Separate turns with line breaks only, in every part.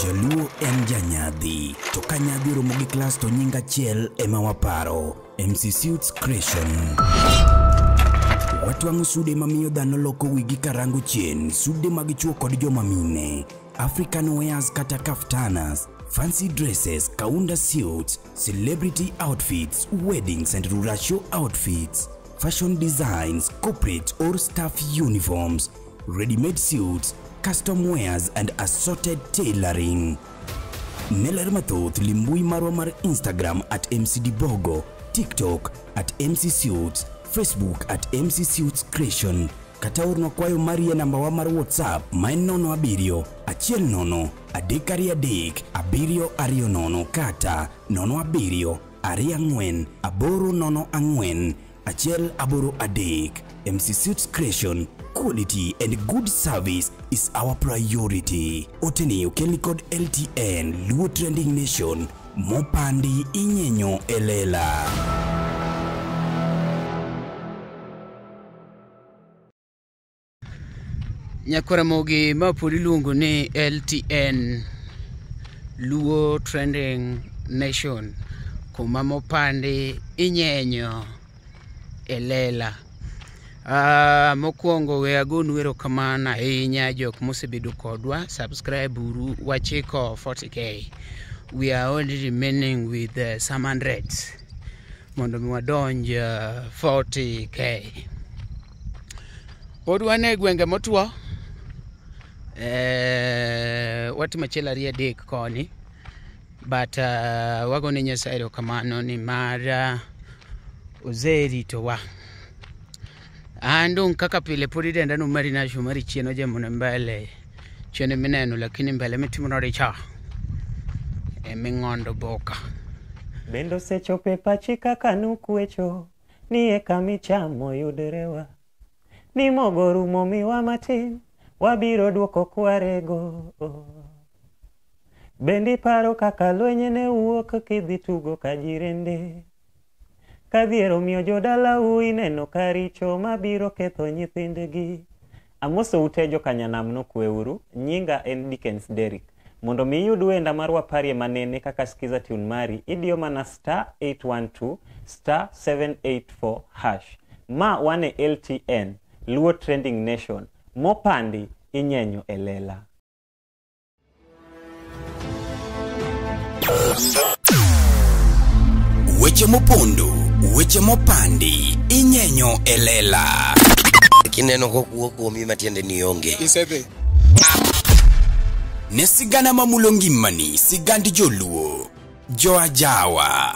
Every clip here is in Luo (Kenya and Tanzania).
Jaluo en janyadhi, to ka nyadhi oromo gi klas to nying achiel ema waparo, MC Suits Creation. Watwang'o sude mamiyo dhano loko wigi karango chien, sude mag chuo kod joma mine, African wears kata kaftanas, fancy dresses, kaunda suits, celebrity outfits, weddings and ruracio outfits, fashion designs, corporate or staff uniforms, ready-made suits, custom wears and assorted tailoring. Ne ler mathoth limbui marwa mar Instagram at MCDbogo, TikTok at MC Suits, Facebook at MC Suits Creation kata ornwa kwayo mari e namba wa mar WhatsApp ma en 07 10 323 720 kata 07 24 804 183. MC Suits Creation, quality and good service is our priority. Oteni okelni kod LTN Luo Trending Nation mopandi inyenyo elela.
Nyakwaramogi ma pod iluongo ni LTN Luo Trending Nation kuma mopandi inyenyo e lela. Mokwongo we agonu erokamano ahinya jok mosebedo kodwa, subscribe uru wachiko 40k. We are only remaining with some hundreds mondo mi wadonj 40k. Pod wan e gwenge motwo. Watimo achiel ariyo adek koni but wagone Nyasaye erokamano ni mar oseritowa. An dong' kaka pile pod idenda ni Omari Nash, Omari chien ojemona mbele. Chien emineno lakini mbele mitimo nade cha eming'ondo boka.
Bende osechopo e pachi kaka nukwecho ni eka michamo yudrewa ni mogo rumo miwa matin wabiro duoko kwarego. Bende iparo kaka lweny ne wuok kidhi tugo ka jirende ka dhier omiyo jodalau ineno ka richo mabiro ketho nyithindgi. Amosou te jokanyanam nokweuru, nyinga en Dickens Derrick. Mondo mi iyud wenda mar waparie manene kaka skiza tune mari, idiyo mana star 812 star 784 hash. Ma wane LTN, Luo Trending Nation, mopandi inyenyo e lela.
Weche mopondo, weche mopandi, inyenyo e lela.
Kineno kokuo kuomi matiende ni onge.
Isedhi.
Ne sigana mamulo ngimani, sigand joluo, joajawa.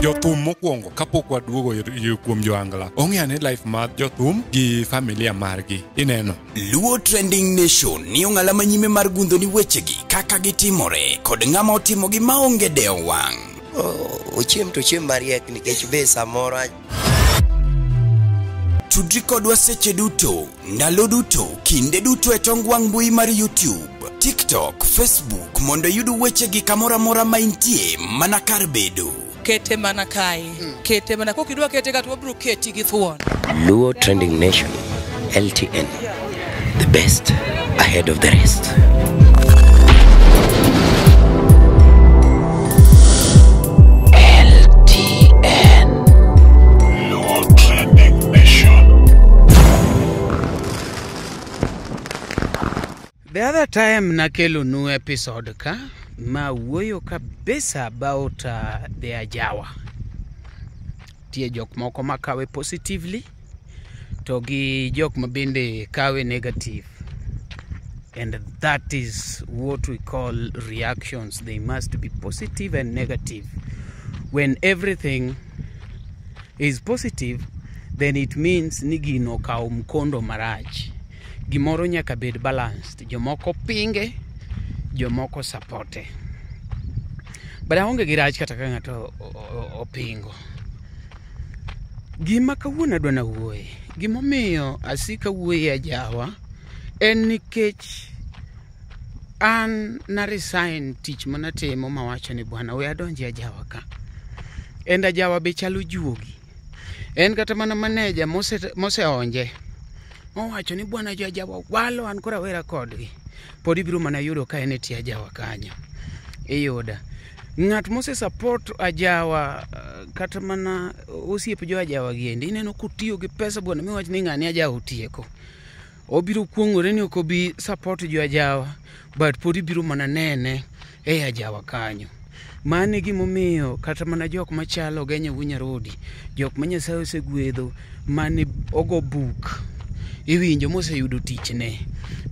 Jothum mokwongo kapok waduogo kuom joangla ong'e ane life mar jothum gi familia margi ineno.
Luo Trending Nation ni ong'ala manyime mar gundho ni wechegi kaka gitimore kod ng'ama otimogi maonge dewo wang'.
Ochiem to ochiem mariek nikech be samoro.
Tudri kodwa seche duto, ndalo duto, kinde duto e tong wang' mbui mar YouTube, TikTok, Facebook mondo iyud wechegi kamoro amora ma intie mana kar bedo.
Kete mana kae, kete mana kokidwa kete ka to wabiro keti gi thuon.
Luo Trending Nation, LTN, the best ahead of the rest. LTN
Luo Trending Nation.
The other time nakelo nu episode ka ma wuoyo kabisa about the ajawa. Tie jok moko makawe positively to gi jok ma bende kawe negative. And that is what we call reactions. They must be positive and negative. When everything is positive, then it means ni gino okawo mkondo marach. Gimoro nyaka bed balanced. Jomoko pinge, jomoko supporte. But aonge gi rach kata ka ng'ato opingo. Gima kawuono adwa nawuoye, gimomiyo asika wuoye ajawa en nikech an na resign tich manatimo mawacho ni bwana we adonji ajawa ka. En ajawa be chalo juogi. En kata mana maneja moseonje mowacho ni bwana jo ajawa walo an koro awera kodgi. Pod ibiro mana yudo ka en e tie ajawa kanyo. Iyuda. Ng'at mose support ajawa kata mana osiep jo ajawa giendi, ineno kotiyo gi pesa bwana miwach ni ng'ani ajawa otieko. Obiro kuong'ore ni ok obi support jo ajawa, but pod ibiro mana nene e ajawa kanyo. Mano e gimomiyo kata mana jok machalo Ogenya Wunyarodi, jok ma Nyasaye osegwedho mane ogo buk, iwinjo moseyudo tichne,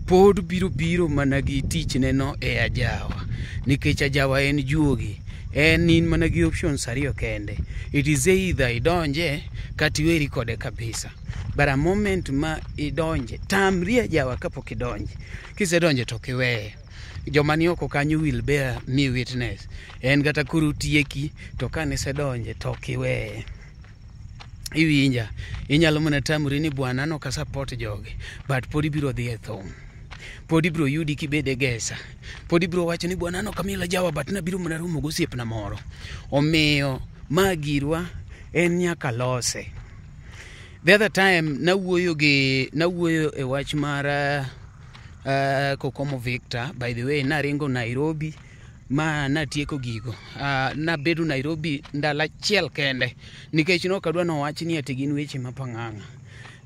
pod biro biro mana gi tichne no e ajawa. Nikech ajawa en juogi, en in mana gi options ariyo kende. It is either idonje kata iweri kode kabisa. But a moment ma idonje, tamri ajawa kapok idonje. Kisedonje to ok iweye. Joma ni oko kanyo will bear me witness. En kata koro tieki to kanisedonje to ok iweye. Iwinja, inyalo mana tamori ni bwana an ok a support jogi, but pod ibiro dhi e thum. Pod ibiro yudi kibede gesa. Pod ibiro wacho ni bwana an ok amiel ajawa but nabiro mana romo gosiepna moro. Omiyo ma girwa en nyaka lose. The other time nawuoyo gi nawuoyo e wach mar Kokomo Victor. By the way, naringo Nairobi ma natieko gigo. Nabedo Nairobi ndalo achiel kende nikech nok adwa nowach ni ati gin weche mapang'ang'a.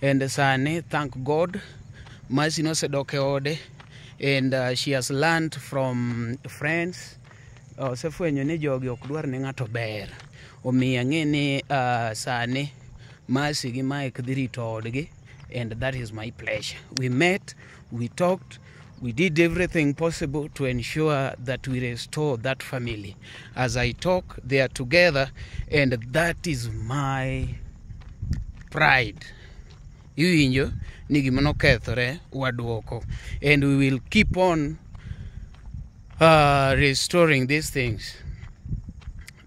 And sani, thank God, Mercy nosedok e ode and she has learned from friends. Osefwenyo ni jogi ok dwar ne ng'ato ber. Omiyo ang'e ni sani Mercy gi Mike dhi rito odgi and that is my pleasure. We met, we talked, we did everything possible to ensure that we restore that family. As I talk, they are together and that is my pride. Iwinjo ni gima nokethore waduoko and we will keep on restoring these things.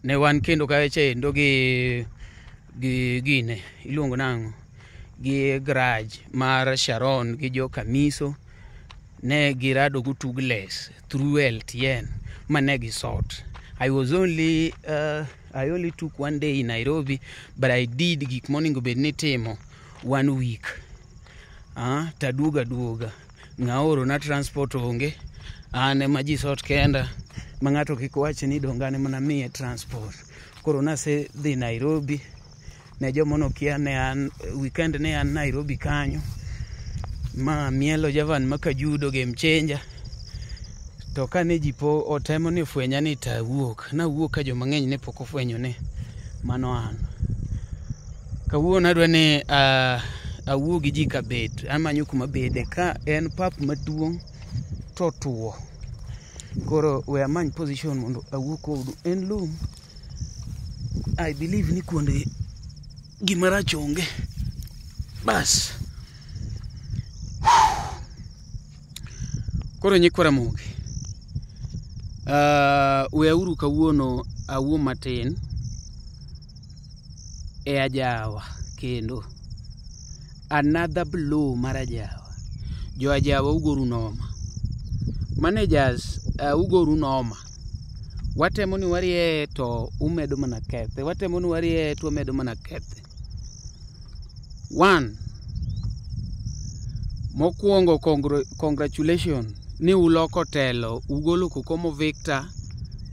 Ne wan kendo kacha endo gi gine iluongo nang'o gi grudge mar Sharon gi jo Kamiso ne girado go Tugles through LTN ma ne gisort. I only took one day in Nairobi, but I did gik monego bed ni timo one week. Taduoga duoga. Ng'a na transport onge. An ema ji sort kenda. Ma ng'ato kik wach ni donge an ema namiye transport. Koro nase dhi Nairobi. Ne joma nokia ne an weekend ne an Nairobi kanyo. Ma mielo Javan makajudo game changer. To kane ji po otemo ni ofwenya ni tawuok. Nawuok ka joma ng'eny ne pok ofwenyo ni mano an. Kawuono adwa ni awuo gi ji kabet. Amanyo kuma bede. Ka en pap maduong' to tuo. Koro we amany position mondo awuo kodu. En lum. I believe ni kuonde gima rach onge. Bas. Koro nyikwa Ramogi. Weauru kawuono awuo matin e ajawa kendo. Another blow mar ajawa. Jo ajawa ugoru noma. Managers ugoru noma. Watemo ni warie to umedo mana kethe. Watemo ni warie to umedo mana kethe. One, mokwongo congratulation ni uloko telo ugolo Kokomo Victor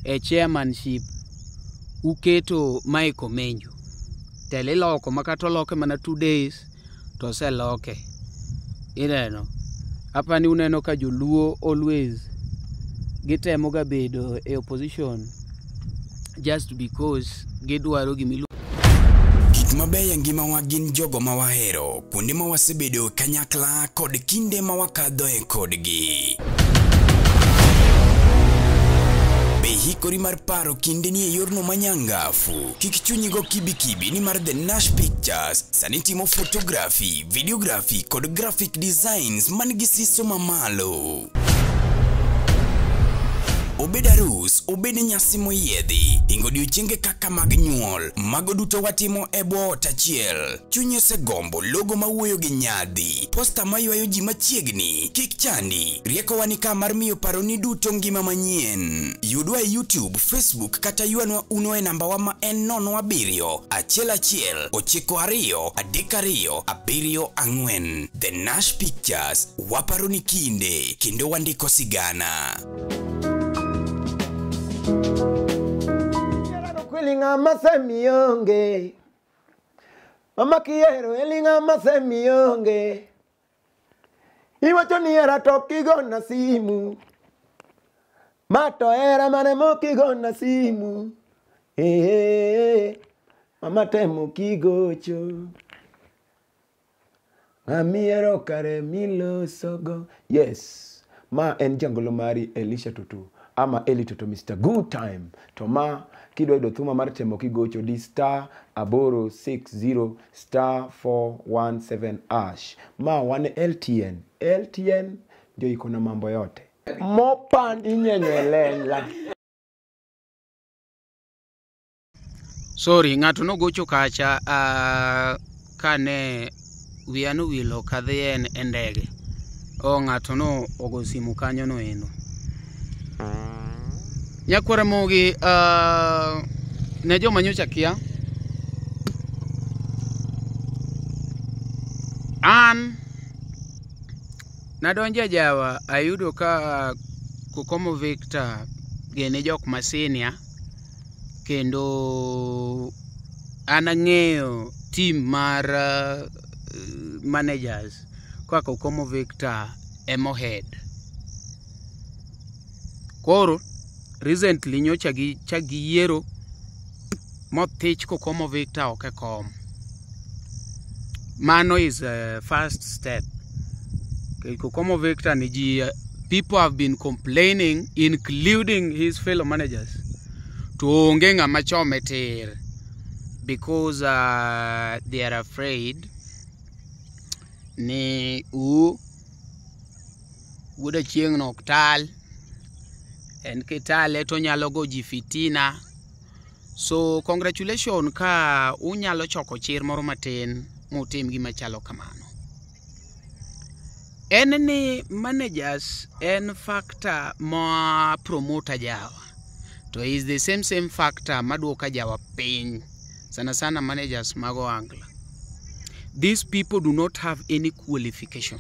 e chairmanship uketo Mike Omenjo. Telo iloko makata oloke mana 2 days to oseloke. Ineno. Apani uneno ka joluo always gitemo ga bedo e opposition just because gidwaro gimilu.
Gik mabeyo e ngimawa gin jogo ma wahero, kuonde ma wasebedo kanyakla kod kinde ma wakadhoe kodgi. Be hikori mar paro kindeni e yorno manyangafu? Kik chunyi go kibikibi ni mar The Nash Pictures sani timo photography, videography kod graphic designs man gi siso mamalo. Obed arus, obed nyasi moyiedhi, hingo odiochienge kaka mag nyuol, mago duto watimo e bwo ot achiel. Chunyi osegombo logo mawuoyo gi nyadhi, posta maywayo ji machiegni, kik chandi. Riekowa ni ka mar miyo paroni duto ngima manyien. Yudwa e YouTube, Facebook kata ywanwa uno e nambawa ma en 07 11 92 32 74. The Nash Pictures, waparo ni kinde kendo wandiko sigana.
Kweli ng'ama semionge mama kihero eli ng'ama semionge iwacho ni hera to ok igona simu ma to hera mane mok igona simu eh mama temo kigocho ng'amihero kare milosogo. Yes, ma en jangolo mari Elisha Tutu ama Eli Toto Mr. Good Time. To ma kidwa yudo thuma mar temo kigocho di star 860 star 417 hash. Ma wan LTN. LTN ndio iko na mambo yote. Mopan inyenyo e lela.
Sorry, ng'ato nogocho kacha kane wiya nowil ok adhi e ndege. O ng'ato no ogo simu kanyo no endo. Nyakwara Ramogi, ne joma nyocha kia, an nadonjo e jawa ayudo ka Kokomo Victor gene jok ma senior, kendo an ang'eyo team mar managers kaka Kokomo Victor emo head. Koro recently nyocha gi chak giyiero mothich Kokomo Victor ok e kom. Mano is a first step. Kokomo Victor ni ji, people have been complaining, including his fellow managers. To onge ng'ama chome tir because they are afraid ni u wuod achieng' no ok tal, en kitale to onyalo go ji fitina. So congratulations ka unyalo choko chir moro matin mutim gima chalo kamano. En ni managers en factor ma promote jawa, to is the same factor maduoko jawa piny, sana sana managers mag ohangla. These people do not have any qualification.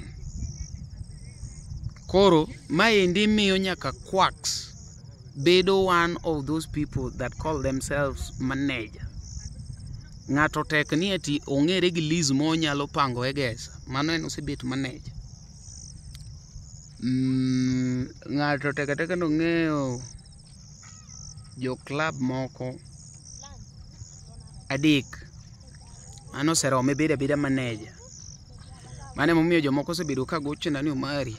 Koro maendi miyo nyaka quacks bedo one of those people that call themselves manager. Ng'ato tek ni eti ong'ere gi lease monyalo pango e gesa, mano en osebet manager. Ng'ato tek ateka nong'eyo jo club moko adek, mano oserome bedo abeda manager. Mano emomiyo jomoko osebedo ka gochona ni Omari,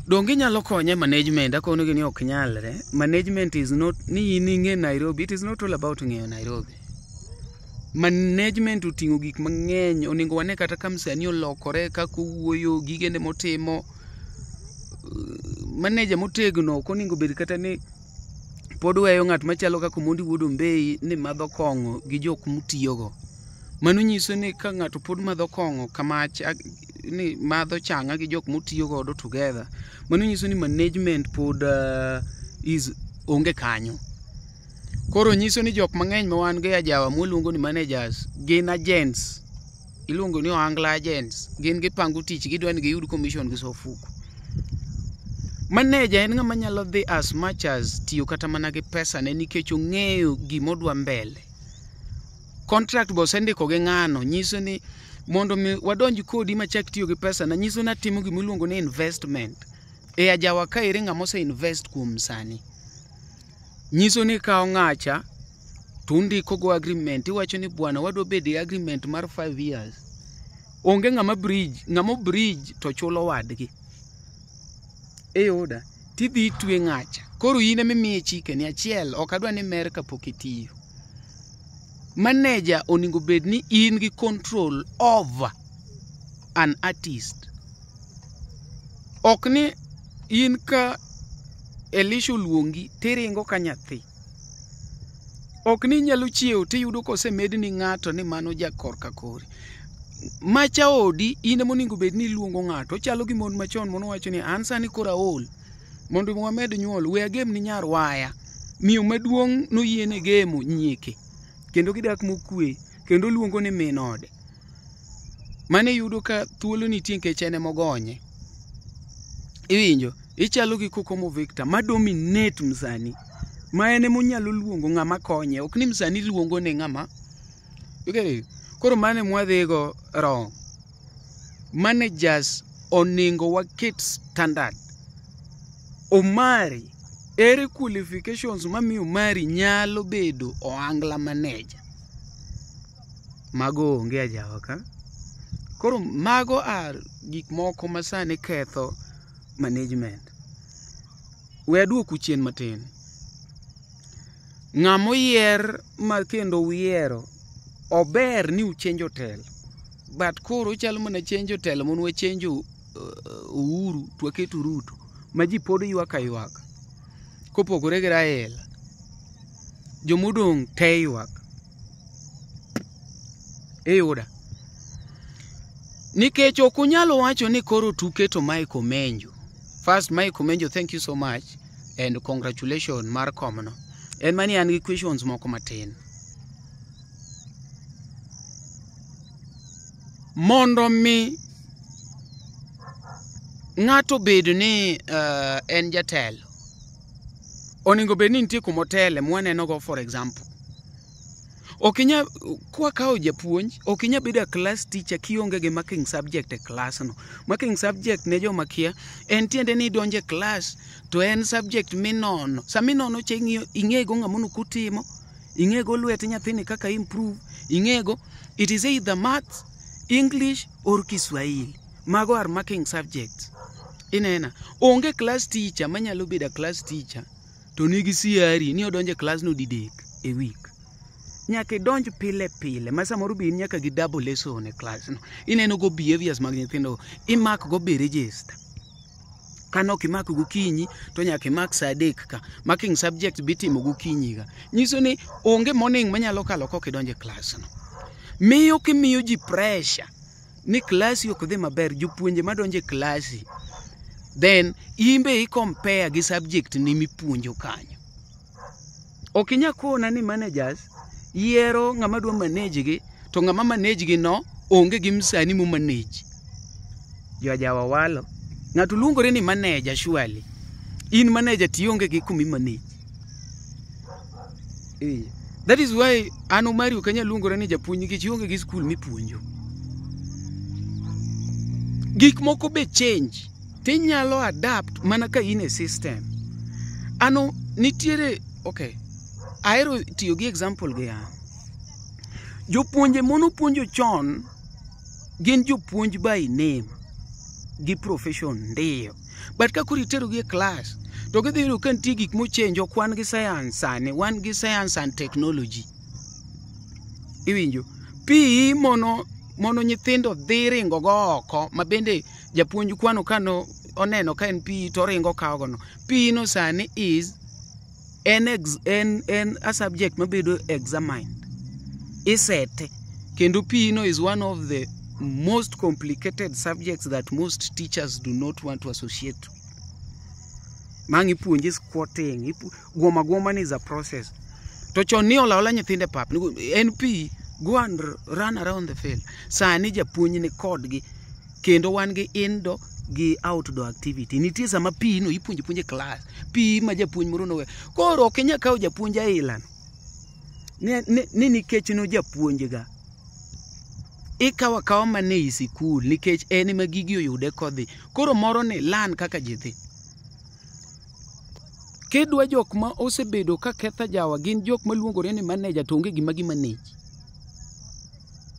donge inyalo konye management? Akonogi ni ok nyalre. Management is not ni in ing'e Nairobi. It is not all about ng'eyo Nairobi. Management oting'o gik mang'eny. Onego wane kata ka msanii olokore, kaka owuoyo, gigene motimo. Manager motegno ok onego bed kata ni pod weyo ng'at machalo kaka Omondi wuod Ombei ni madho kong'o gi jok motiyogo. Mano nyiso ni ka ng'ato pod madho kong'o kamach ni madho chang'a gi jok motiyo godo together, mano nyiso ni management pod is onge kanyo. Koro nyiso ni jok mang'eny ma wan go e ajawa mwaluongo ni managers gin agents, iluongo ni ohangla agents, gin gipango tich, gidwa ni giyud commission gi sofuku. Manager en ng'ama nyalo dhi as much as tiyo kata mana gi pesa ne nikech ong'eyo gimodwa mbele. Contract be osendiko gi ng'ano, nyiso ni mondo mi wadonj kodi machak tiyo gi pesa na, nyiso ni atimo gimiluongo ni investment. E ajawa ka ere ng'ama ose invest kuom sani. Nyiso ni ikawo ng'acha to undiko go agreement, iwacho ni bwana wadwa bedo e agreement mar 5 years. Onge ng'ama bridge, ng'ama bridge to chulo wadgi. Iyuda, tidhi itwe ng'acha. Koro in ema imiye chike ni achiel, ok adwa ni mer kapok itiyo. Manager onego bed ni in gi control over an artist. Ok ni in ka Elisha oluongi tiringo ka nyathi. Ok ni inyalo chiewo tiyudo kosemedni ng'ato ni mano jakorka kori. Macha odi in ema onego bed ni iluongo ng'ato. Ochalo gi mon machon manowacho ni an sani koro aol. Mondo mi wamed nyuol, we agem ni nyar waya. Miyo maduong' noyiene gemo nyieke. Kendo gidak mokwe, kendo luongo ni min ode. Mano iyudo ka thuolo nitie nikech en emogonye. Iwinjo? Ichalo gi Kokomo Victor ma dominate msani. Ma en emonyalo luongo ng'ama konye. Ok ni msani luongo ne ng'ama. You get it? Koro mano ema wadhigo wrong. Managers onego waket standard. Omari, ere qualifications mamiyo Omari nyalo bedo ohangla manager? Mago onge ajawa ka. Koro mago are gik moko ma sani ketho management. We aduoku chien matin. Ng'ama oyier ma kendo uyiero, ober ni uchenjo telo. But koro ochalo mana chenjo telo mon wachenjo Uhuru to waketo Ruto. Ma ji pod ywak aywaka. Kopogore gi Raila, jomodong' te ywak. Iyuda? Nikech ok unyal wacho ni koro tuketo Mike Omenjo. First, Mike Omenjo, thank you so much and congratulations mar komno. En mani an gi questions moko matin. Mondo mi ng'ato bed ni en jatelo, onego bed ni nitie kumotele mwaneno go for example. Ok inyal, kwakawo japuonj, ok inyal bedo a class teacher kionge gi marking subject e class no. Marking subject ne joma kia, en tiende ni idonjo e class to en subject minono. Sama inono cha ing'iyo, ing'ego ng'ama onego utimo, ing'ego lwet nyathini kaka improve, ing'ego, it is either maths, English or Kiswahili. Mago are marking subjects. Inena, onge class teacher manyalo bedo a class teacher to nigi CRE ni odonjo e class no didek e week. Nyaka idonj pile pile, ma samoro be in nyaka gi double lesson e class no. Ineno go behaviors mag nyithindo, imak go be register. Kano ok imak gokinyi, to nyaka imak sa adek ka. Marking subject bitimo gokinyi ga. Nyiso ni onge morning manyalo kalo kok idonjo e class no. Miyo kimiyo ji pressure ni klasi ok dhi maber, jopuonje madonjo e klasi, then in be i compare gi subject ni mipuonjo kanyo. Ok inyal kona ni managers yiero ng'ama dwa manage gi, to ng'ama manage gi no onge gi msani mo manage. Jojawa walo. Ng'ato luongore ni manager surely. In manager tionge gi kumi manage. That is why an Omari ok anyal luongora ni japuonj nikech ionge gi skul mipuonjo. Gik moko be change. Tinyalo adapt mana ka in e system. Ano nitiere, okay. Ahero tiyo gi example gi an. Jopuonje monopuonjo chon gin jopuonj by name gi profession ndiyo. But ka koro iterogi e class to gidhi yudo ka nitie gik mochange, ok wan gi science sani, wan gi science and technology. Iwinjo? PE mono nyithindo dhi ringo go oko, ma bende japuonj kwano kano oneno ka en PE to oringo kawo gono. PE no sani is en a subject mabedo examined. Isete. Kendo PE no is one of the most complicated subjects that most teachers do not want to associate with. Mang ipuonji squatting, guoma guoma ni is a process. To chon ni ola ola nyithindo e pap, en PE, go and run around the field. Sani japuonj ni kodgi, kendo wan gi indoor gi outdoor activity. Nitie sama PE no ipuonjo puonje class, PE ma japuonj moro nowe. Koro ok inyal kawo japuonj aila no. Ni nikech no japuonj ga. Ikawo akawa mana ei sikul nikech en ema gigi oyude kodhi. Koro moro ni learn kaka ji dhi. Kidwa jok ma osebedo ka ketho jawa gin jok maluongore ni manager to onge gima gi manage.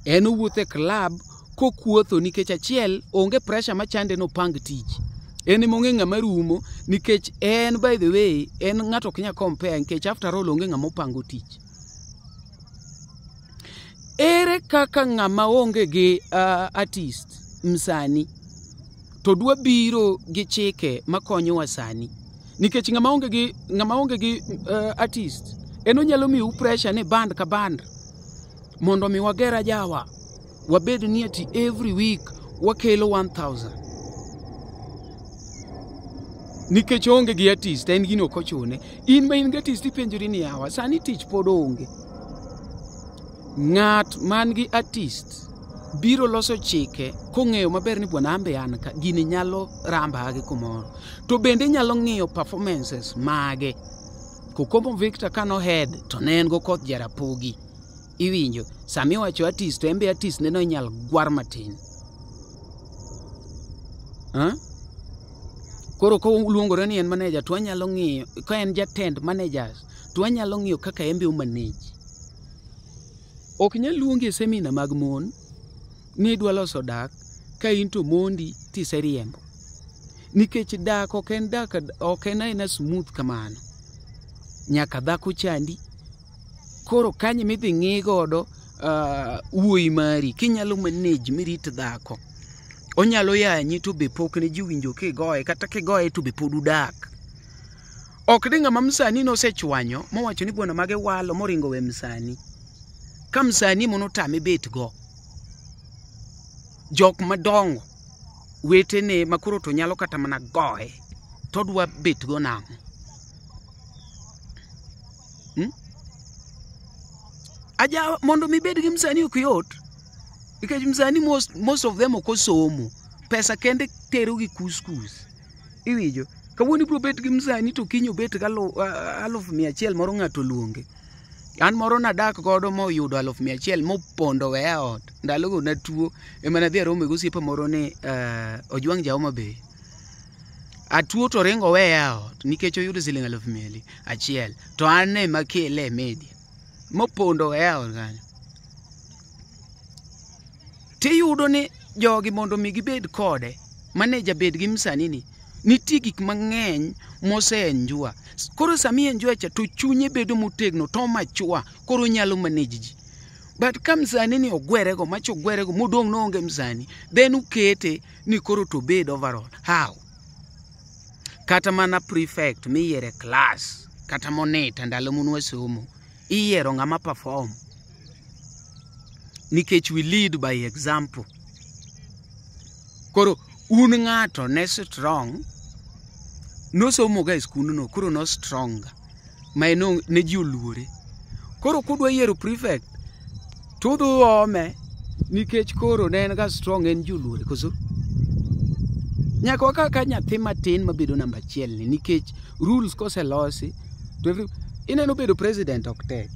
En owuotho e club kokuotho nikech achiel onge pressure machande nopang tich. En ema onge ng'ama rumo nikech en by the way en ng'ato ok nyal compare nikech after all onge ng'ama opango tich. Ere kaka ng'ama onge gi artist msani to dwa biro gi chike makonyowa sani? Nikech ng'ama onge gi ng'ama onge gi artist en onyalo miyou pressure ni band ka band mondo mi wager ajawa wabed ni ati every week wakelo 1000 nikech oonge gi artist en gino ok ochune. In ma in gi artist ipenjori ni yawa sani tich pod onge. Ng'at man gi artist biro loso chike kong'eyo maber ni bwana ambe an ka gini nyalo ramba gi kumoro. To bende nyalo ng'iyo performances mage. Kokomo Victor kano head to ne en go koth Jarapogi. Iwinjo, sami iwacho artist to en be artist neno inyal gwar matin. Ha? Koro koluongore ni en manager to wanyalo ng'iyo, ka en jatend managers to wanyalo ng'iyo kaka en be o manage. Ok nyal luongi e seminar mag mon ni idwa loso dak ka in to mondi tiseriembo. Nikech dak ok en dak ok en aena smooth kamano. Nyaka dhako chandi. Koro kanyo midhi ng'i godo wuoyi mari kinyalo manage mirit dhako. Onyalo yanyi to be pok ne ji winjo kigoye kata kigoye to be pod udak. Ok ni ng'ama msani nosechwanyo mowacho ni bwana mage walo moringo we msani. Ka msani monotame bet go. Jok madongo wetene makoro to nyalo kata mana goye todwa bet go nang'o? Ajawa mondo mi bed gi msani ok yot. Nikech msani most of them ok osomo. Pesa kende tero gi kuskus. Iwinjo? Kawuono ibiro bet gi msani to kiny obet gi 100,000 moro ng'ato oluonge. An moro nadak godo moyudo 100,000 mopondo weya ot. Ndalogo natuo ema nadhi arome gi osiepa moro ni Ojwang' ja Homa Bay. Atuo to ringo weya ot nikech oyudo siling 100,000 to an ema kele e media. Mopondo weya ot kanyo. Tiyudo ni jogi mondo mi gibed kode, manager bed gi msani ni, nitie gik mang'eny mose enjoy. Koro sami enjoy cha to chunye bedo motegno to machua, koro onyalo manage ji. But ka msani ni ogwerego, macho ogwerego, modong' noonge msani, then ukete ni koro to bed overall. How? Kata mana prefect miyiero e class, kata monitor ndalo munwasomo, iyiero ng'ama perform. Nikech we lead by example. Koro un ng'ato ne strong, nosomo ga e skundno, koro no strong ga, ma en ne ji oluore. Koro kudwa yiero prefect, to udhi uome nikech koro ne en ga strong en ji oluore koso? Nyaka wakaw ka nyathi matin mabedo namba achiel ni nikech rules koselosi to ineno bedo president ok tek.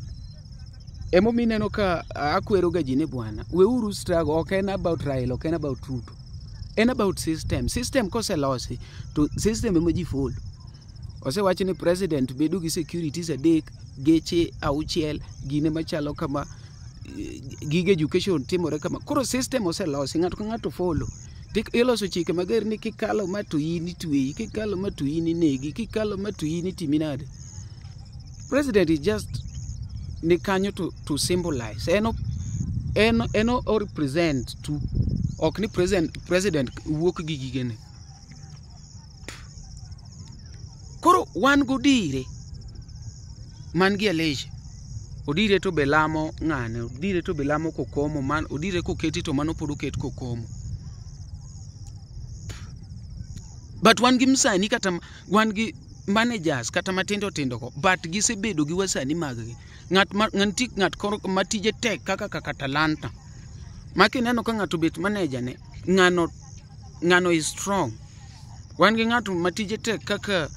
Emomiyo ineno ka akwero ga ji ni bwana, weuru struggle, ok en about Raila, ok en about Ruto. En about system. System koselosi, to system ema ji follow. Osewach ni president bedo gi securities 3, geche 6, gine machalo kama, gige education timore kama. Koro system oselosi, ng'ato ka ng'ato follow. Iloso chike mager ni kikalo ma to in itweyi, kikalo ma to in inegi, kikalo ma to in itimi nade. President is just ni kanyo to symbolize. En o represent to ok ni president wuok gi gigene. Koro wan godire man gi Elisha. Odire to be lamo ng'ane, odire to be lamo Kokomo, man odire koketi to mano pod oket Kokomo. But wan gi msani kata wan gi managers kata matindo tindo go, but gisebedo gi wasani mag-gi. Ng'at ma nitie ng'at koro matije tek kaka Talanta. Ma kineno ka ng'ato bet manager ne, ng'ano is strong. Wan gi ng'ato matije tek kaka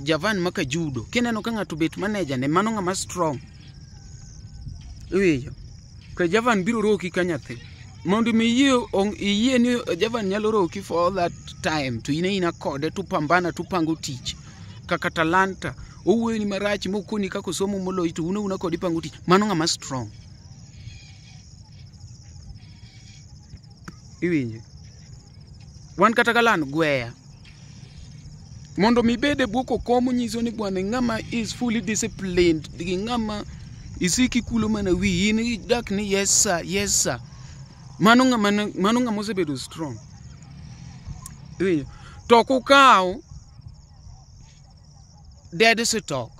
Javan maka Judo. Kineno ka ng'ato bet manager ne, mano ng'ama strong. Iwinjo? Ka Javan biro roki ka nyathi. Mondo mi iyie ni Javan nyalo roki for all that time, to in aina kode tupambana tupango tich. Kaka Talanta, owuoyo ni marach mokoni kaka osomo moloyi to un auna kode ipango tich. Mano ng'ama strong. Iwinjo? Wan kata galan gweya. Mondo mi bed e bwo Kokomo nyiso ni bwana ng'ama is fully disciplined, gi ng'ama isiki kulo mana wiyi, in idak ni yes sir, yes sir. Mano ng'ama osebedo strong. Iwinjo? To kukaw dead stock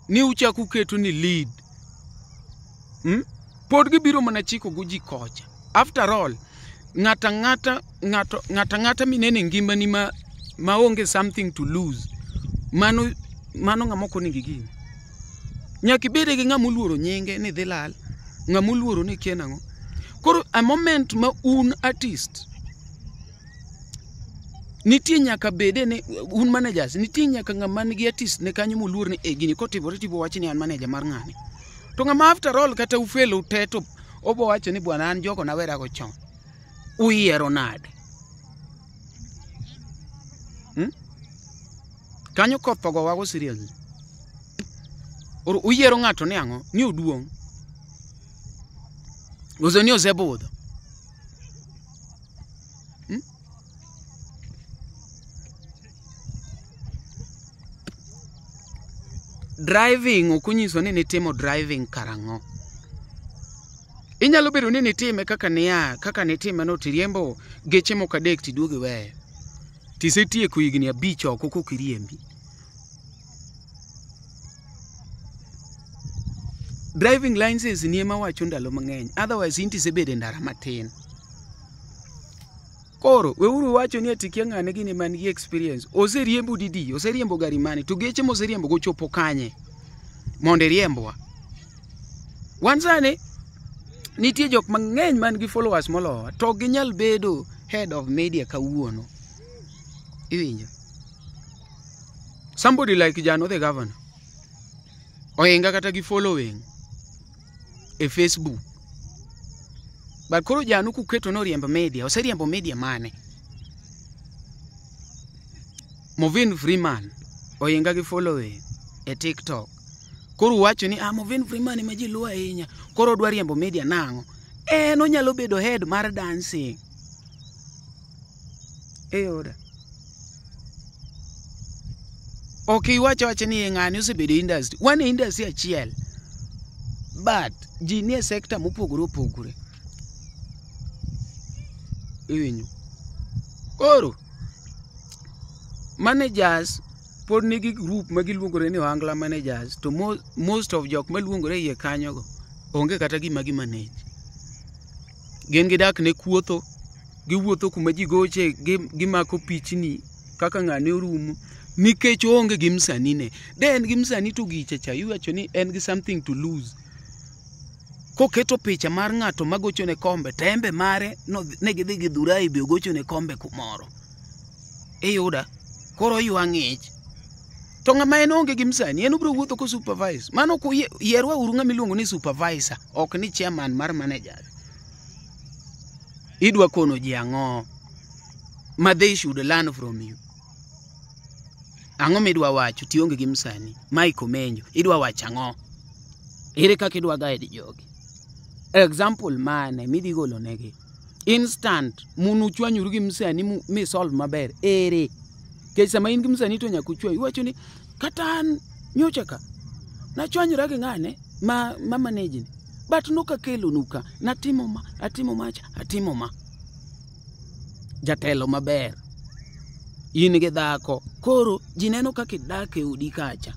ni uchako uketo ni lead. Pod gibiro mana chiko go ji kocha. After all, ng'ata ng'ata ng'ato ng'ata ng'ata minene ngimani ma maonge something to lose. Mano mano ng'ama ok onego igini. Nyaka ibede gi ng'ama oluoro nyinge ni dhi lal, ng'ama oluoro ni kia nang'o. Koro a moment ma un artist nitie nyaka bede ni un managers nitie nyaka ng'ama nigi artist ne kanyo moluor ni e gini kotimore tibo wach ni an manager mar ng'ani. To ng'ama after all kata ufelo te to obo wacho ni bwana an jogo nawerago chon. Uyiero nade? Kanyo koth ogowago seriously. Or uyiero ng'ato ni ang'o? Ni oduong'. Koso ni osebudho. Driving ok onyiso ni nitimo driving karang'o. Inyalo bedo ni nitime kaka niya, kaka nitime no tiriembo geche moko adek tiduogo iweyo. Tisetieko higni 5 oko kok iriembi. Driving license ni ema wacho ndalo mang'eny, otherwise in tisebedo e ndara matin. Koro, weuru wacho ni ati kia ng'ane gini man gi experience. Oseriembo didi, oseriembo gari mane, to geche moseriembo go chopo kanye mondo iriembwa. Wan sani, nitie jok mang'eny man gi followers molowa, to ok ginyal bedo head of media kawuono. Iwinjo? Somebody like Jano the governor. Ohinga kata gi following e Facebook. But koro Jano kuketo noriembo media, oseriembo media mane? Movin Freeman ohinga gi following e TikTok. Koro wacho ni ah Movin Freeman ema ji luwo ahinya, koro odwa riembo media nang'o? En onyalo bedo head mar dancing. Eyuda. Ok iwacho awacha ni ng'ani osebedo e industry. Wan e industry achiel. But ji nie sector mopogore opogore. Iwinjo? Koro managers pod nigi group ma giluongore ni Ohangla managers to most of jok maluongore iye kanyogo onge kata gima gi manage. Gin gidak ne kuotho, giwuotho kuma ji goche, gimako pichni kaka ng'ane orumo nikech oonge gi msanii ne. De en gi msanii to gicha cha iwacho ni en gi something to lose. Koketo picha mar ng'ato magochone kombe, to embe mare ne gidhi gi Dhurai be ogochone kombe kumoro. Iyuda, koro oywa ng'ich. To ng'ama en onge gi msanii, en obiro wuotho ko supervise. Mano ok yierwa uru ng'ama iluongo ni supervisor, ok ni chairman mar managers. Idwa kono ji ang'o ma they should learn from you. Ang'o midwa wacho tionge gi msanii? Mike Omenjo, idwa wacho ang'o? Ere kaka idwa guide jogi? Example mane midhi golo negi? Instant, munuchwanyuru gi msanii mi solve maber. Ere? Nikech sama in gi msanii to nyaka uchwany. Iwacho ni kata an nyocha ka nachwanyora gi ng'ane ma manage ni. But nokakelonu ka, natimo ma, atimo macha, atimo ma. Jatelo maber. In gi dhako. Koro ji neno kaka idak e odi kacha.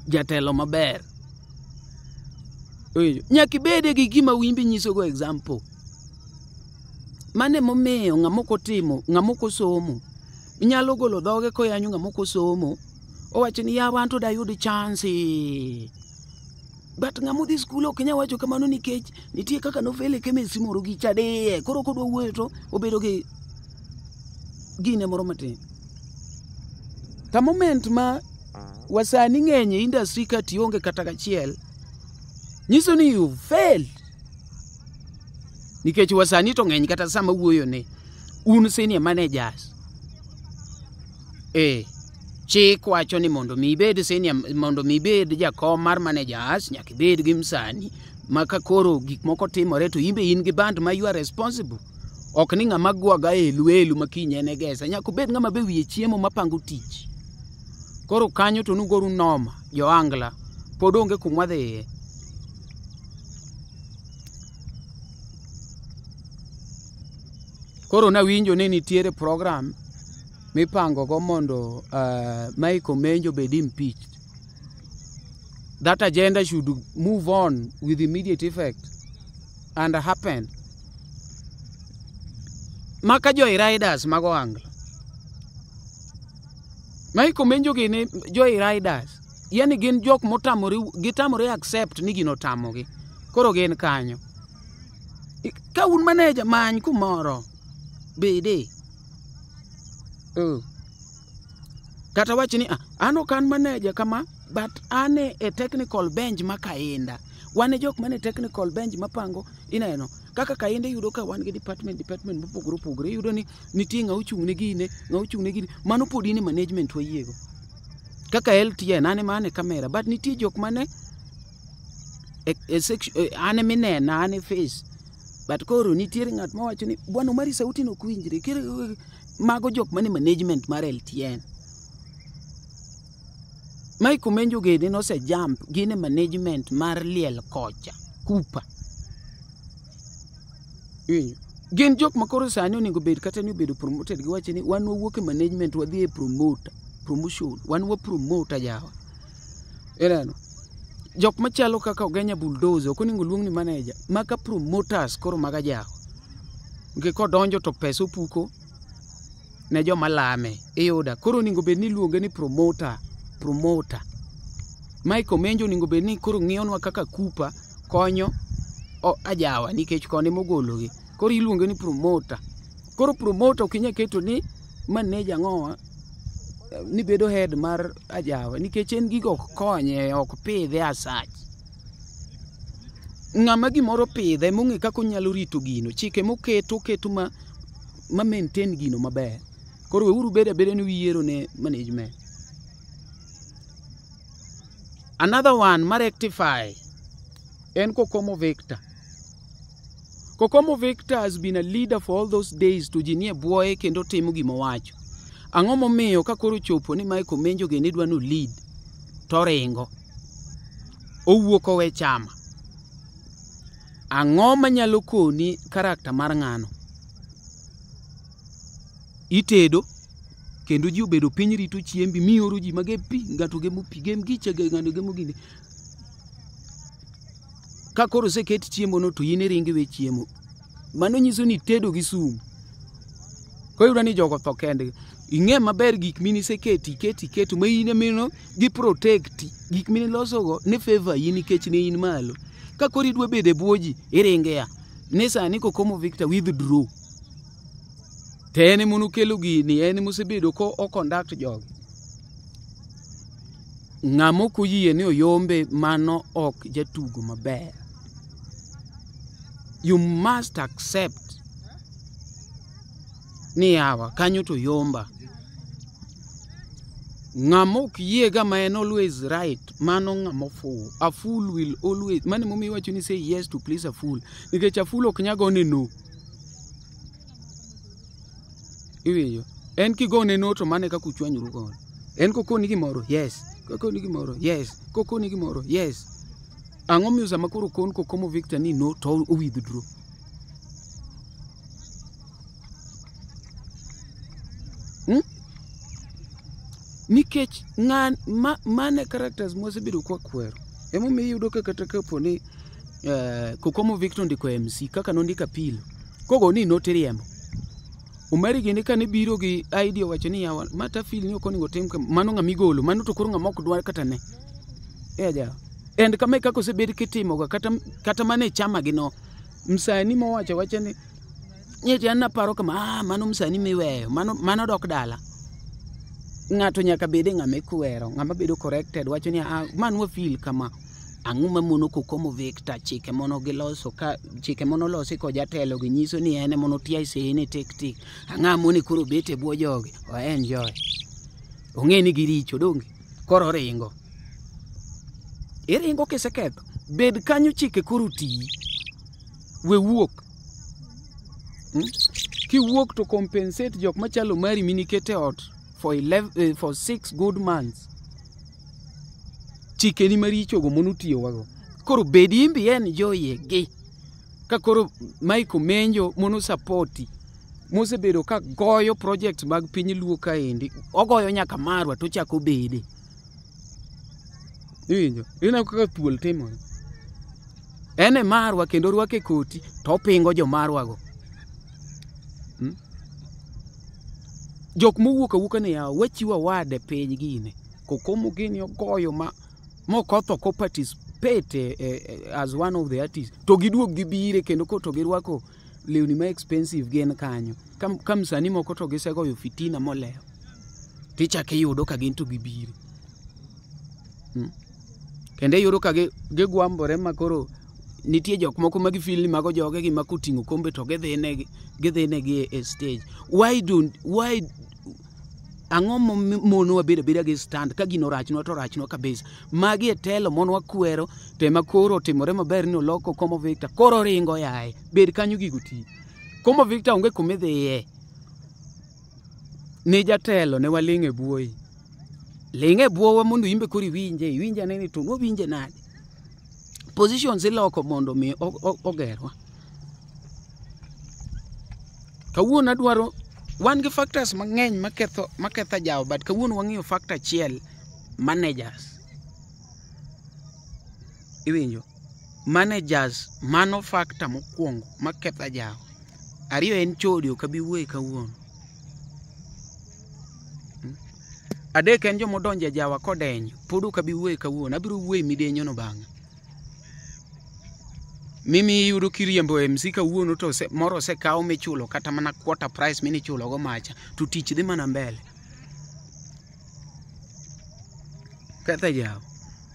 Jatelo maber. Nyaka ibede gi gima wimbi nyisogo example. Mane momiyo ng'ama ok otimo, ng'ama ok osomo, inyalo golo dhoge koyanyo ng'ama ok osomo, owacho ni yawa an to dayud chance. But ng'ama odhi skul ok nyal wacho kamano nikech nitie kaka nofel e chemistry moro gi chadiye. Koro kodwa wuoyo to obedo gi gine moro matin. Ta moment ma wasani ng'eny e industry ka tionge kata kachiel, nyiso ni you failed. Nikech wasani to ng'eny kata sama wuoyo ni, un senior managers. Chik wacho ni mondo mi ibed senior, mondo mi ibed jakom mar managers, nyaka ibed gi msani ma ka koro gik moko timore to in be in gi band ma you are responsible. Ok ni ng'ama gwaga elu elu ma kiny en e gesa, nyaka obed ng'ama be wiye chiemo mapango tich. Koro kanyo to nugoru noma, jo-Angla, pod onge kuma wadhiye. Koro nawinjo ni nitiere program mipango go mondo Mike Omenjo obed impeached. That agenda should move on with immediate effect and happen. Maka joy riders mag Ohangla. Mike Omenjo gini joy riders. Yani gin jok motamore gitamore accept ni gino otamogi. Koro gin kanyo. Ka un manager many kumoro bede. Kata wach ni ah, an ok an manager kama but an e technical bench ma Kainda. Wan e jok mane technical bench mapango ineno kaka Kainda iyudo ka wan gi department mopogore opogore iyudo ni nitie ng'a ochung' ne gine ng'a ochung' ne gine mano pod in e management wayiego. Kaka LTN an ema an e camera but nitie jok mane e section an eminena an e face but koro nitiere ng'at mawacho ni bwana Omari sauti no ok winjre mago jok mane management mar LTN. Mike Omenjo gini nose jump gin e management mar liel kocha kupa. Iwinjo? Gin jok ma koro sani onego bed kata ni obedo promoted giwacho ni wan wawuok e management wadhi e promoter promotion wan wa promoter jawa. Ineno? Jok machalo kaka Ogenya Bulldozer ok onego luong ni manager maka promoters koro mag ajawa. Nikech kodonjo to pesa opuko ne joma lame iyuda koro onego bed ni iluonge ni promoter promoter. Mike Omenjo onego bed ni koro ng'iyonwa kaka Kupa konyo ajawa nikech koni mogologi. Koro iluonge ni promoter. Koro promoter ok inyal keto ni manager ang'owa ni bedo head mar ajawa nikech en gigo ok konye ok pidhe as such. Ng'ama gimoro pidhe mong'e kaka onyalo rito gino chike moketo oketo ma maintain gino maber. Koro weuru bedo abeda ni uyiero ne management. Another one ma rectify en Kokomo Victor. Kokomo Victor has been a leader for all those days to ji nie bwoye kendo timo gima owacho. Ang'o momiyo ka koro ochopo ni Mike Omenjo gini dwa no lead to oringo. Owuok owe chama. Ang'o manyalo koni character mar ng'ano? Itedo kendo ji obedo piny rito chiembi mioro ji magem pi ng'ato gemo pi gem gicha ng'ato gemo gini. Ka koro oseket chiemo no to in iringo iwe chiemo. Mano nyiso ni itedo gi sum. Koro iyudo ni jogo otho kendgi. Ing'e maber gik miniseketi iketo iketo ma in emino gi protect gik minilosogo ne favor in nikech ne in malo. Ka koro idwa bedo e bwo ji iringo ia. Ni sani Kokomo Victor withdraw. To en emonokelo gini en emosebedo ko o conduct jogi. Ng'ama ok oyie ni oyombe mano ok jatugo maber. You must accept ni yawa kanyo to yomba. Ng'ama ok yiega ma en always right mano ng'ama ofuwo. A fool will always mano emomiyo iwacho ni say yes to please a fool nikech a fool ok nyal gone no. Iwinjo? En kigone no to mano e kaka uchwanyuru godo. En kokoni gimoro yes, kokoni gimoro yes, kokoni gimoro yes. Ang'o miyo sama koro okon Kokomo Victor ni no to o withdraw? Nikech ng'an ma mane characters mwasebedo kwakwero. Emomiyo iyudo ka kata kapo ni Kokomo Victor ondiko MC kaka nondiko Apilo. Kogo ni no tiriembo. Omari gini kane biro gi idea owacho ni yawa ma ta feel ni ok onego tim kama mano ng'ama igolo mano to koro ng'ama ok dwar kata ne. E ajawa. And kama e kaka osebed kitimoga kata mana e chama gi no. Msani mowacho awacha ni nyeti an naparo kama ah mano msani miweyo mano dok dala. Ng'ato nyaka bede ng'ama ikwero ng'ama bedo corrected wacho ni ah man feel kama. Ang'o mamono Kokomo Victor chike mono giloso ka chike mono losi ko jatelo gi nyiso ni en emono tia sene tik tik. Ang'a mone koro bet e bwo jogi o enjoy. Ong'e ni giricho donge koro oringo. Iringo kiseketho bed kanyo chike koro tii. We wuok. Kiwuok to compensate jok machalo mari minikete ot for for 6 good months. Chikeni maricho go monotiyo wago. Koro bed imbi enjoy gi. Ka koro Mike Omenjo mono supporti. Mosebedo ka goyo project mag piny Luo kaendi, ogoyo nyaka marwa to ochako bede. Iwinjo? Ineno kaka thuol timore. En e marwa kendo orwake koti to opingo jo marwago. Jok mowuok awuoka ni yawa wachiwo award e piny gini. Kokomo gini ogoyo ma mokotho ok participate as one of the artists to giduog gibire kendo ko to girwako lewni ma expensive gin kanyo. Ka msanii moko to gisegoyo fitina molewo. Tichako iyudo ka gin to gibiro. Kendo iyudo ka gigwambore ma koro nitie jok moko ma gifeel ni mago jogegi ma koting'o kombe to gidhinegi e stage. Why don't why ang'o monowa bedo abeda gi stand ka gino rachnwa to rachnwa kabisa. Magi e telo mon wakwero to ema koro otimore maber ni oloko Komo Victor koro ringo yaye. Bed kanyo gigo ti. Komo Victor onge kumidhiye. Ni jatelo ne waling' e buoyi. Ling' e buowa mondo imbe koro iwinje, iwinje ane ni to nwawinje nade. Positions iloko mondo mi ogerwa. Kawuono adwaro wan gi factors mang'eny maketho ajawa but kawuono wang'iyo factor achiel, managers. Iwinjo? Managers mano factor mokwongo maketho ajawa. Ariyo en chode ok abi wuoye kawuono. Adek en joma odonjo e ajawa kodenyo pod ok abi wuoye kawuono abiro wuoye midenyo no bang'e. Mimi iyudo kiriembo MC kawuono to moro osekaw michulo kata mana quarter price minichulo go macha to tich dhi mana mbele. Ketho ajawa.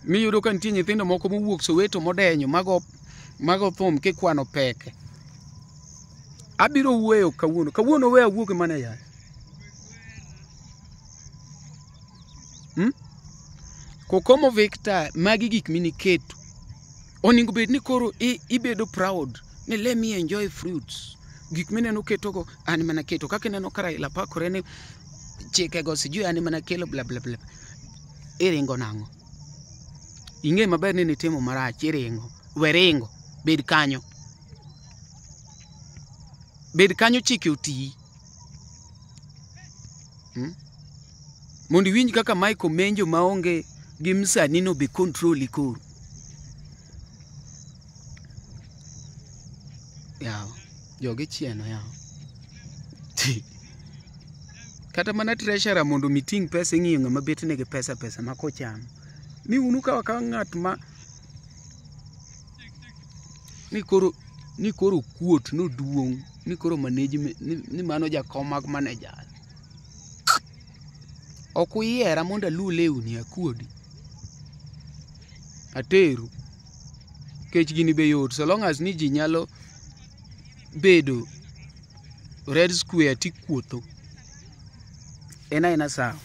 Miyudo ka nitie nyithindo moko mowuok Soweto modenyo mago thum kikwano peke. Abiro wuoyo kawuono. Kawuono we awuo gi manager. Kokomo Victor, magi gik miniketo. Onego bed ni koro ibedo proud ni let me enjoy fruits. Gik mineno ketogo an mana keto. Kaka ineno ka Raila pakore ni chikego sijui an mana kelo bla bla bla. Iringo nang'o? Ing'e maber ni nitimo marach, iringo. We ringo, bed kanyo. Bed kanyo chike otiyi. Mondo iwinj kaka Michael Menjo maonge gi msanii no be control koro. Yawa, jogi chieno yawa. Kata mana treasurer mondo miting' pesa ing'iyo ng'ama bet nigi pesa pesa ma kochamo. Ni unu ka wakaw ng'at ma ni koro kuot noduong' ni koro management ni mano jakom mag manager. Ok uyiera mondo aluw lewni akuodi. Ateru. Kech gini be yot so long as ni ji nyalo bedo red square tikuotho. En aena sawa.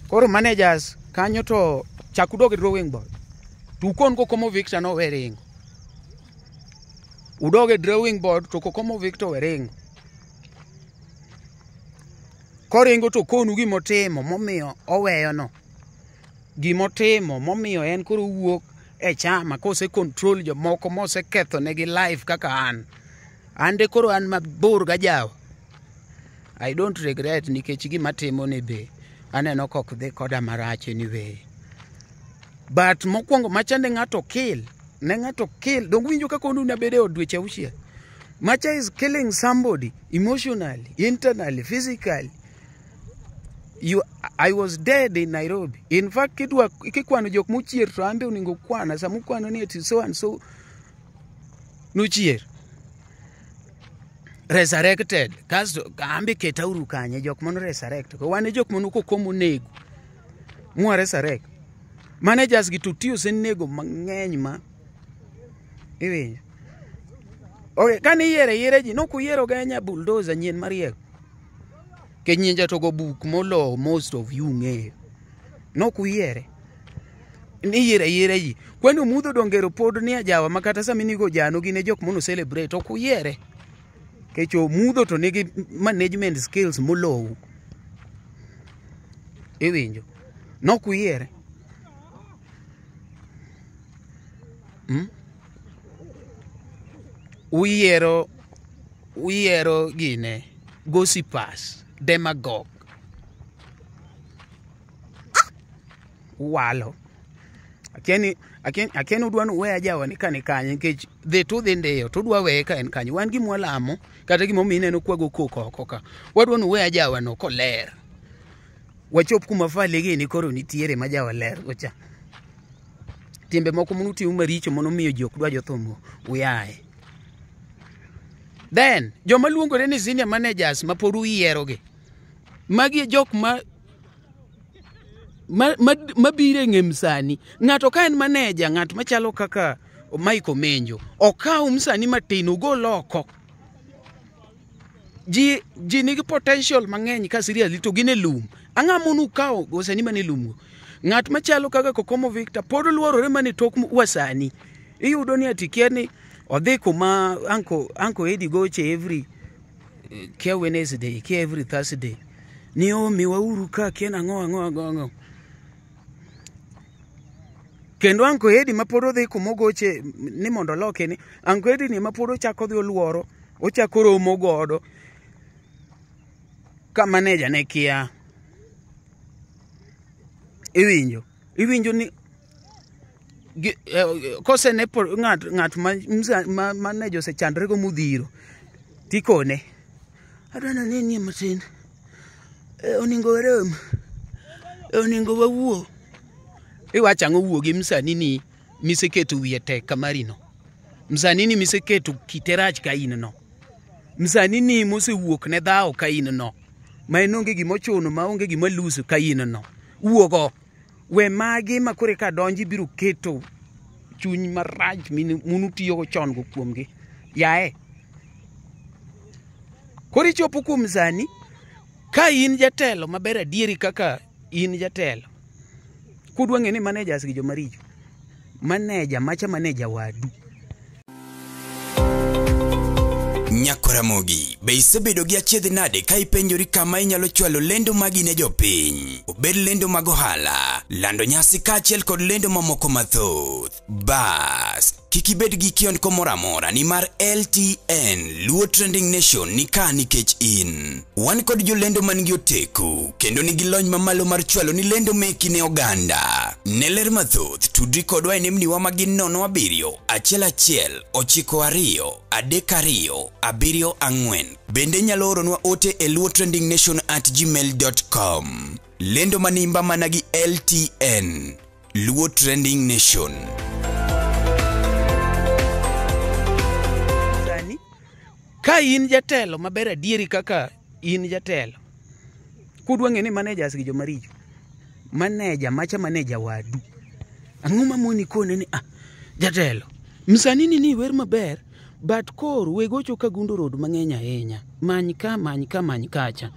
Koro managers kanyo to chak udog e drawing board. To ukon Kokomo Victor no we ringo. Udog e drawing board to Kokomo Victor we ringo. Koringo to konu gimotimo momiyo oweyo no. Gimotimo momiyo en koro owuok e chama kose control jomoko moseketho negi life kaka an. An de koro an mabor gajawa. I don't regret nikech gima timo ni be aneno kok dhi koda marach anyway. But mokwongo macha ne ng'ato kill. Ne ng'ato kill. Dong winjo kaka onu nabede e od dweche auchiel. Macha is killing somebody emotionally, internally, physically. I was dead in Nairobi. In fact, kikwano jok mochier to an be onego kwana. Sama ukwano ni ati so and so nochier. Resurrected. Kasto ambe keta uru kanye jok mano resurrect. Ko wan e jok mano kokomo nego. Mwa resurrect. Managers gi to tiyo osenego mang'eny ma. Iwinjo? Okay, kane iyiero yiere ji, nok uyiero Genya bulldozer nyien mariek. Kech nyien jatogo buk molo most of you ng'eyo. Nok uyiere. Niyiero ayiera ji. Kwani Omudho dongero pod ni ajawa ma kata sama inigo jano gin e jok mono celebrate ok uyiere. Kech Omudho to nigi management skills molou. Iwinjo? Nok uyiere. Uyiero uyiero gine gossippers, demagogue. Uwalo. Akia ni udwa ni uwe ajawa ni ka ni kanye nikech dhi to udhi ndiyo to udwa weye ka en kanye. Wan gima walamo kata gimomiyo ineno kwago koko oko ka. Wadwa ni uwe ajawa no koler. Wachop kuma fali gini koro nitiere ma jawa ler go cha. Timbe moko manutimo maricho manomiyo ji ok dwa jothum uyaye. Then, joma luongore ni senior managers ma pod uyiero gi. Magi e jok ma mabiro e ng'e msani. Ng'ato ka en manager, ng'at machalo kaka Mike Omenjo, okaw msani matin ugol oko. Ji nigi potential mang'eny ka seriously to gin e lum. Ang'o mono ukawo wasanii mane lum go? Ng'at machalo kaka Kokomo Victor pod luorore mana e tok wasani. Iyudo ni ati kia ni odhi kuma Uncle Eddie goche every kia Wednesday, kia every Thursday. Ni omiwauru ka kia nang'o ang'o ang'o ang'o. Kendo Uncle Eddie ma pod odhi kuma ogoche ni mondo oloke ni Uncle Eddie ni ma pod ochako dhi oluoro, ochako romo godo ka manager ne kia. Iwinjo, iwinjo ni kosene ng'at ma manager osechandre go modhiro tikone adwa nanenie matin, oningo warom, oningo wawuo. Iwacho ang'o wuo gi msanii ni miseketo wiye tek kamarino, msanii ni miseketo kite rach ka in no, msanii ni mosewuok ne dhawo ka in no, ma en onge gima ochuno, ma onge gima luso ka in no. Wuogo we magi ma kore ka donji biro keto chuny marach munutiyogo chon go kuomgi. Yae koro ichopo kuom sani ka in jatelo maber adieri kaka in jatelo. Kudwa ng'e ni managers gi joma richo. Manager macha manager wadu.
Nyakoramogi, be isebedo gi achiedh nade ka ipenjori kama inyalo chwalo lendo magi ne jopiny? Obed lendo mag ohala, lando nyasi kaachiel kod lendo mamoko mathoth. Bas, kik ibed gi kiondko moro amora nimar LTN, Luo Trending Nation ni ka nikech in. Wan kod jolendo man gi oteku, kendo nigi lony mamalo mar chwalo ni lendo meki ne oganda. Ne ler mathoth, tudri kodwa e nembniwa ma gin 07 11 92 32 74. Bende inyalo oronwa ote e luotrendingnation@gmail.com. Lendo manimba mana gi LTN, Luo Trending Nation.
Ka in jatelo maber adieri kaka in jatelo. Kudwa ng'e ni managers gi joma richo. Manager macha manager wadu. Ang'o mamoni kone ni jatelo, msanii ni wer maber, but koro we gocho ka gundo road mang'eny ahinya. Many ka, many ka, many kacha.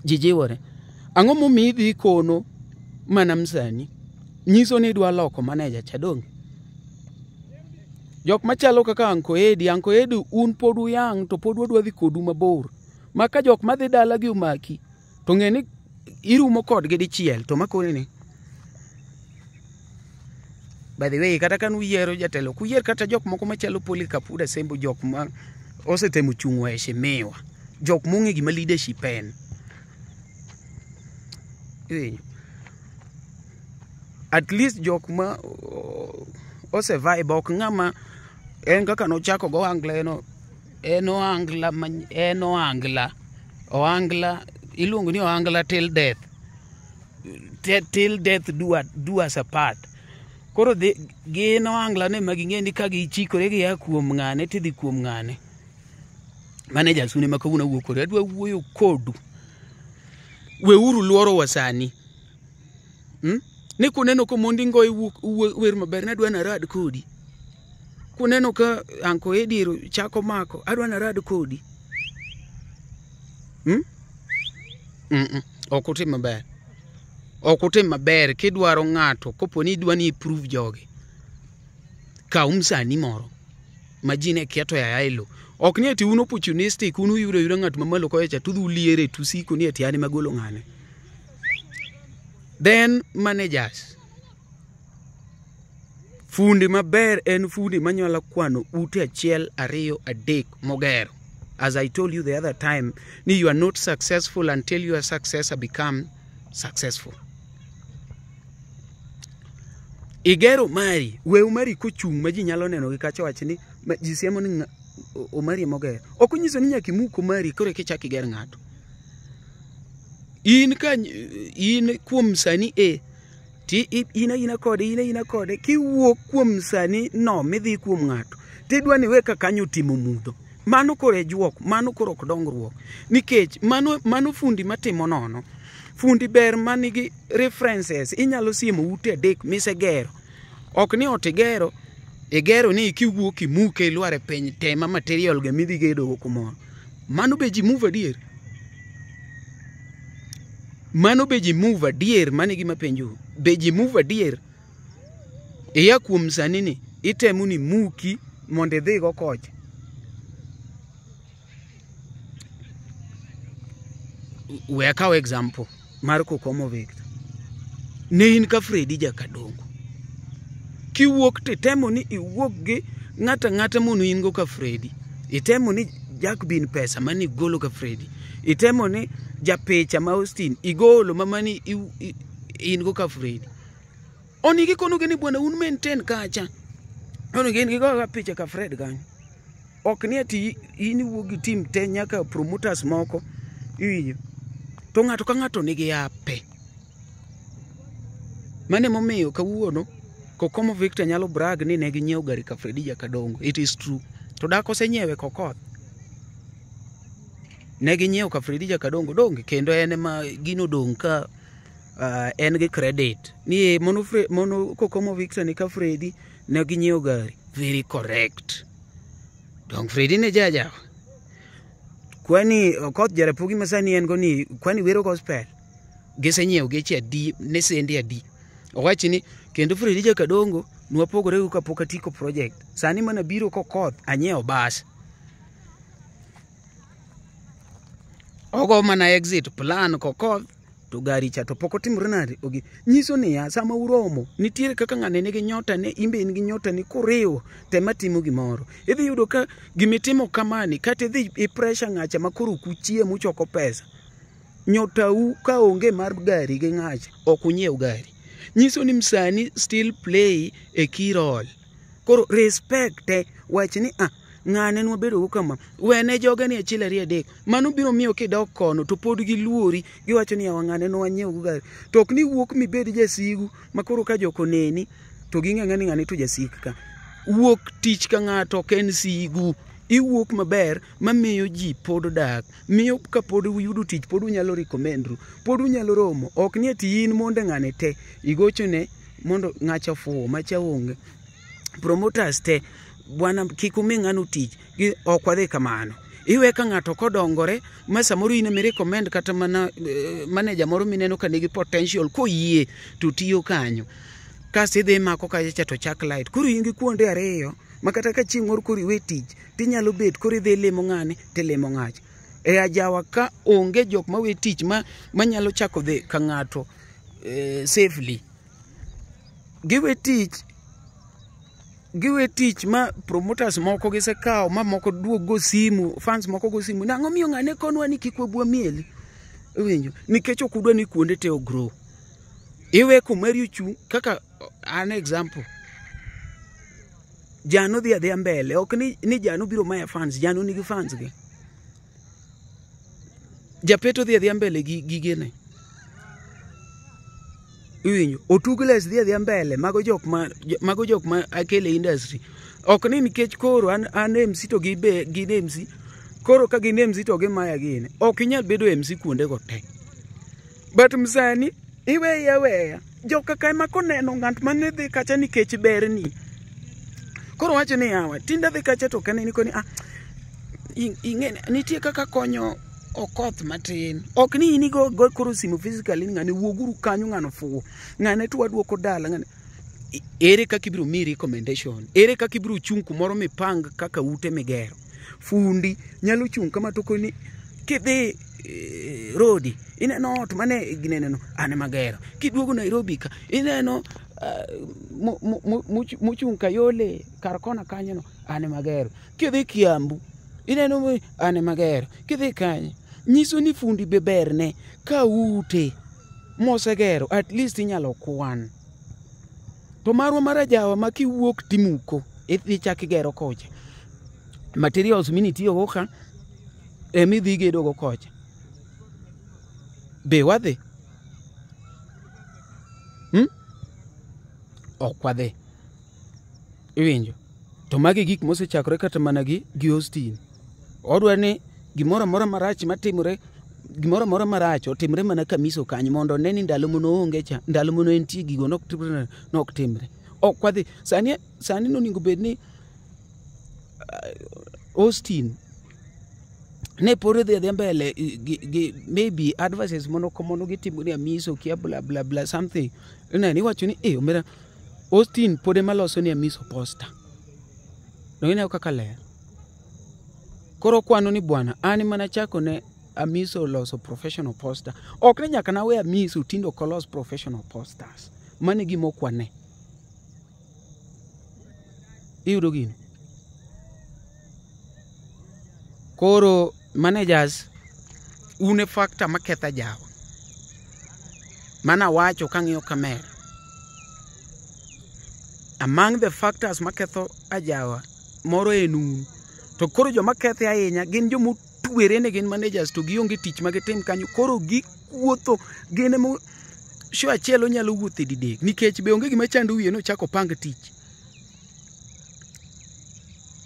Ji jiwore. Ang'o momiyo idhi kono mana msanii? Nyiso ni idwa loko manager cha donge? Jok machalo kaka Uncle Eddie, Uncle Eddie un pod uyang' to pod wadwa dhi kodu mabor. Ma ka jok madhi dala gi omaki, to ng'e ni irumo kodgi dichiel to makone ni. By the way, kata ka nuyiero jatelo, kuyier kata jok moko machalo Polycarp Uda Sembo, jok ma osetemo chung' waheshimiwa, jok mong'e gima leadership en. At least jok ma osevibe ok ng'ama en kaka nochako go ohangla en ohangla en ohangla ohangla iluongo ni ohangla till death, till death do us apart. Koro gin ohangla ne ma ging'e ni ka gichikore gia kuom ng'ane tidhi kuom ng'ane. Manager sune ma kawuono awuok kode, adwa wuoyo kodu. Weuru luoro wasani. Ni kuneno ka mondi ngoyi wer maber, nadwa narad kodi. Kuneno ka Uncle Eddie chako mako, adwa narad kodi. Ok utim maber. Ok utim maber kidwaro ng'ato kopo ni idwa ni improve jogi. Kaw msanii moro ma ji ne kia to ya e lo. Ok ni ati un opportunistic, un uyudo ayuda ng'at mamalo kocha cha tudhi uliere tusiko ni ati an ema agolo ng'ane. Then managers. Fundi maber en fundi manyalo kwano ute achiel, ariyo, adek mogero. As I told you the other time, ni you are not successful until your successor become successful. Igero mari, we Omari kochung' ma ji nyalo neno gi kacha wach ni ji siemo ni Omari ema ogero. Ok onyiso ni nyaka imuk Omari koro eka ichak iger ng'ato. In ka in kuom sani e ti in aina kode, in aina kode, kiwuok kuom sani no midhi kuom ng'ato, tidwa ni we ka kanyo otimo mudho. Mano koro e juok, mano koro ok dongruok. Nikech mano fundi matimo nono. Fundi ber manigi references, inyalo siemo ute adek misegero. Ok ni ot igero, igero ni kiwuok imuke ilwar e piny tema material ga midhi gedo go kumoro. Mano be ji move adier. Mano be ji move adier, mano e gima penjou. Be ji move adier? Iya kuom sani ni, itemo ni muki mondo idhi go kocha. We akaw example mar Kokomo Victor. Ne in ka Fredi Jakadongo. Kiwuok titemo ni iwuok gi ng'ata ng'ata mono in go ka Fredi. Itemo ni Jack bin pesa mani igolo ka Fredi. Itemo ni japicha ma Austin igolo ma mani in go ka Fredi. Oni gikono gi ni bwana un maintain kacha. Oni gin gigo ka picha ka Fred kanyo. Ok ni ati in iwuok gi team te nyaka promoters moko. Iwinjo. To ng'ato ka ng'ato nigi yape. Mano emomiyo kawuono Kokomo Victor nyalo brag ni ne ginyiewo gari ka Fredi Jakadongo. It is true. To dak osenyiewe Kokoth. Ne ginyiewo ka Fredi Jakadongo donge kendo en ema gino dong' ka en gi credit. Ni mono Kokomo Victor ni ka Fredi ne ginyiewo gari. Very correct. Dong Fredi ne jajawa. Kwani Okoth Jarapogi masani en go ni kwani wero gospel. Gisenyiewo geche adi ne sende adi. Owachi ni kendo Fredi Jakadongo nwapogore go kapok atiko project. Sani mana biro Kokoth anyiewo bas. Ogo mana exit plan Kokoth to gari cha to pok otimore nade ogi. Nyiso niya sama uromo nitiere kaka ng'ane nigi nyota ne imbe in gi nyota ni kuriwo tema timo gimoro. Idhi yudo ka gimitimo kamani kata idhi i pressure ng'acha ma koro ok uchiem uchoko pesa. Nyotau ka onge mar gari gi ng'acha ok unyiew gari. Nyiso ni msani still play a key role. Koro respect wach ni ng'ane nwabedo go kama wene joge ni achiel ariyo adek. Mano biro miyo kidok kono to pod giluori giwacho ni yawa ng'ane nwanyiew go gari. To ok ni wuok mibed jasigu ma koro ka jok oneni to ging'e ni ng'ane to jasik ka. Wuok tich ka ng'ato ok en sigu. Iwuok maber mamiyo ji pod dak. Miyo ka pod uyudo tich pod unyalo recommend-ru. Pod unyalo romo. Ok ni ati in monde ng'ane te igochone mondo ng'acha ofuwo macha onge. Promoters te bwana kik umi ng'ano tich ok wadhi kamano. Iwe ka ng'ato kodongore ma samoro in ema recommend kata mana manager moro mineno ka nigi potential koyie to tiyo kanyo. Kasto idhi mako kacha cha to chak light. Koro in gi kuonde ariyo ma kata ka chieng' moro koro iwe tich tinyalo bet koro idhi limo ng'ane tilimo ng'acha. E ajawa ka onge jok mawe tich manyalo chako dhi ka ng'ato safely. Giwe tich ma promoters moko gisekawo ma moko duog go simu, fans moko go simu. Nang'o miyo ng'ane konwa ni kik wabwa mieli? Iwinjo? Nikech ok udwa ni kuonde te ogrow. Iwe kumari ochung' kaka an example. Jano dhi adhiya mbele, ok ni jano biro maya fans, jano nigi fans gi. Japeto dhi adhiya mbele gi gigene. Iwinjo? Otugles dhi adhiya mbele, mago jok ma akele industry. Ok ni nikech koro an MC to gin MC, koro ka gin MC to gimaya gini. Ok inyal bedo MC kuonde go te. But msani, iweya aweya. Joka ka ema koneno ng'at mane dhi kacha nikech berni. Koro wacho ni yawa, tinde dhi kacha to kaneni koni ing'e nitie kaka konyo Okoth matin. Ok ni in igo koro simu physically ni ng'ane wuoguru kanyo ng'ano fuwo. Ng'ane to waduoko dala ng'ane. Ere kaka ibiro mi recommendation? Ere kaka ibiro chung' kumoro mipang kaka ute migero? Fundi nyalo chung' kama to koni kidhi rodi ineno ot mane gineneno an ema agero. Kiduogo Nairobi ka ineno mochung' Kayole kar kona kanyo no an ema agero. Kidhi Kiambu ineno an ema agero. Kidhi kanye nyiso ni fundi be berne ka ute mosegero at least inyalo kwan. To marwa mar ajawa ma kiwuok timuko idhi chak igero kocha. Materials minitiyogo ka emidhi gedogo kocha. Be wadhi? Ok wadhi. Iwinjo? To magi gik mosechakore kata mana gi Austin. Odwa ni gimoro amora marach matimore, gimoro amora marach otimre mana Kamiso kanyo mondo one ni ndalo mono onge cha, ndalo mono entie gigo nok timre, nok timre. Ok wadhi. Sani sani nonego bed ni Austin ne pod odhi adhiya mbele gi maybe advices mono mono gitimo ni Amiso kia bla bla bla something. Ineno iwacho ni eh omera Austin pod ema loso ni Amiso poster. Donge ineno kaka ler? Koro kwano ni bwana an mana chako ne Amiso loso professional poster. Ok ni nyaka nawe Amiso tinde ok olos professional posters. Mano e gima ok wane. Iyudo gino? Koro managers un e factor maketho ajawa. Mana wacho kang'iyo kamera. Among the factors maketho ajawa moro en un. To koro joma kethe ahinya gin joma otwere ni gin managers to gionge tich ma gitim kanyo. Koro gikuotho gin ema show achiel onyalo wuotho e didek nikech be onge gima chando wiye nochako opang tich.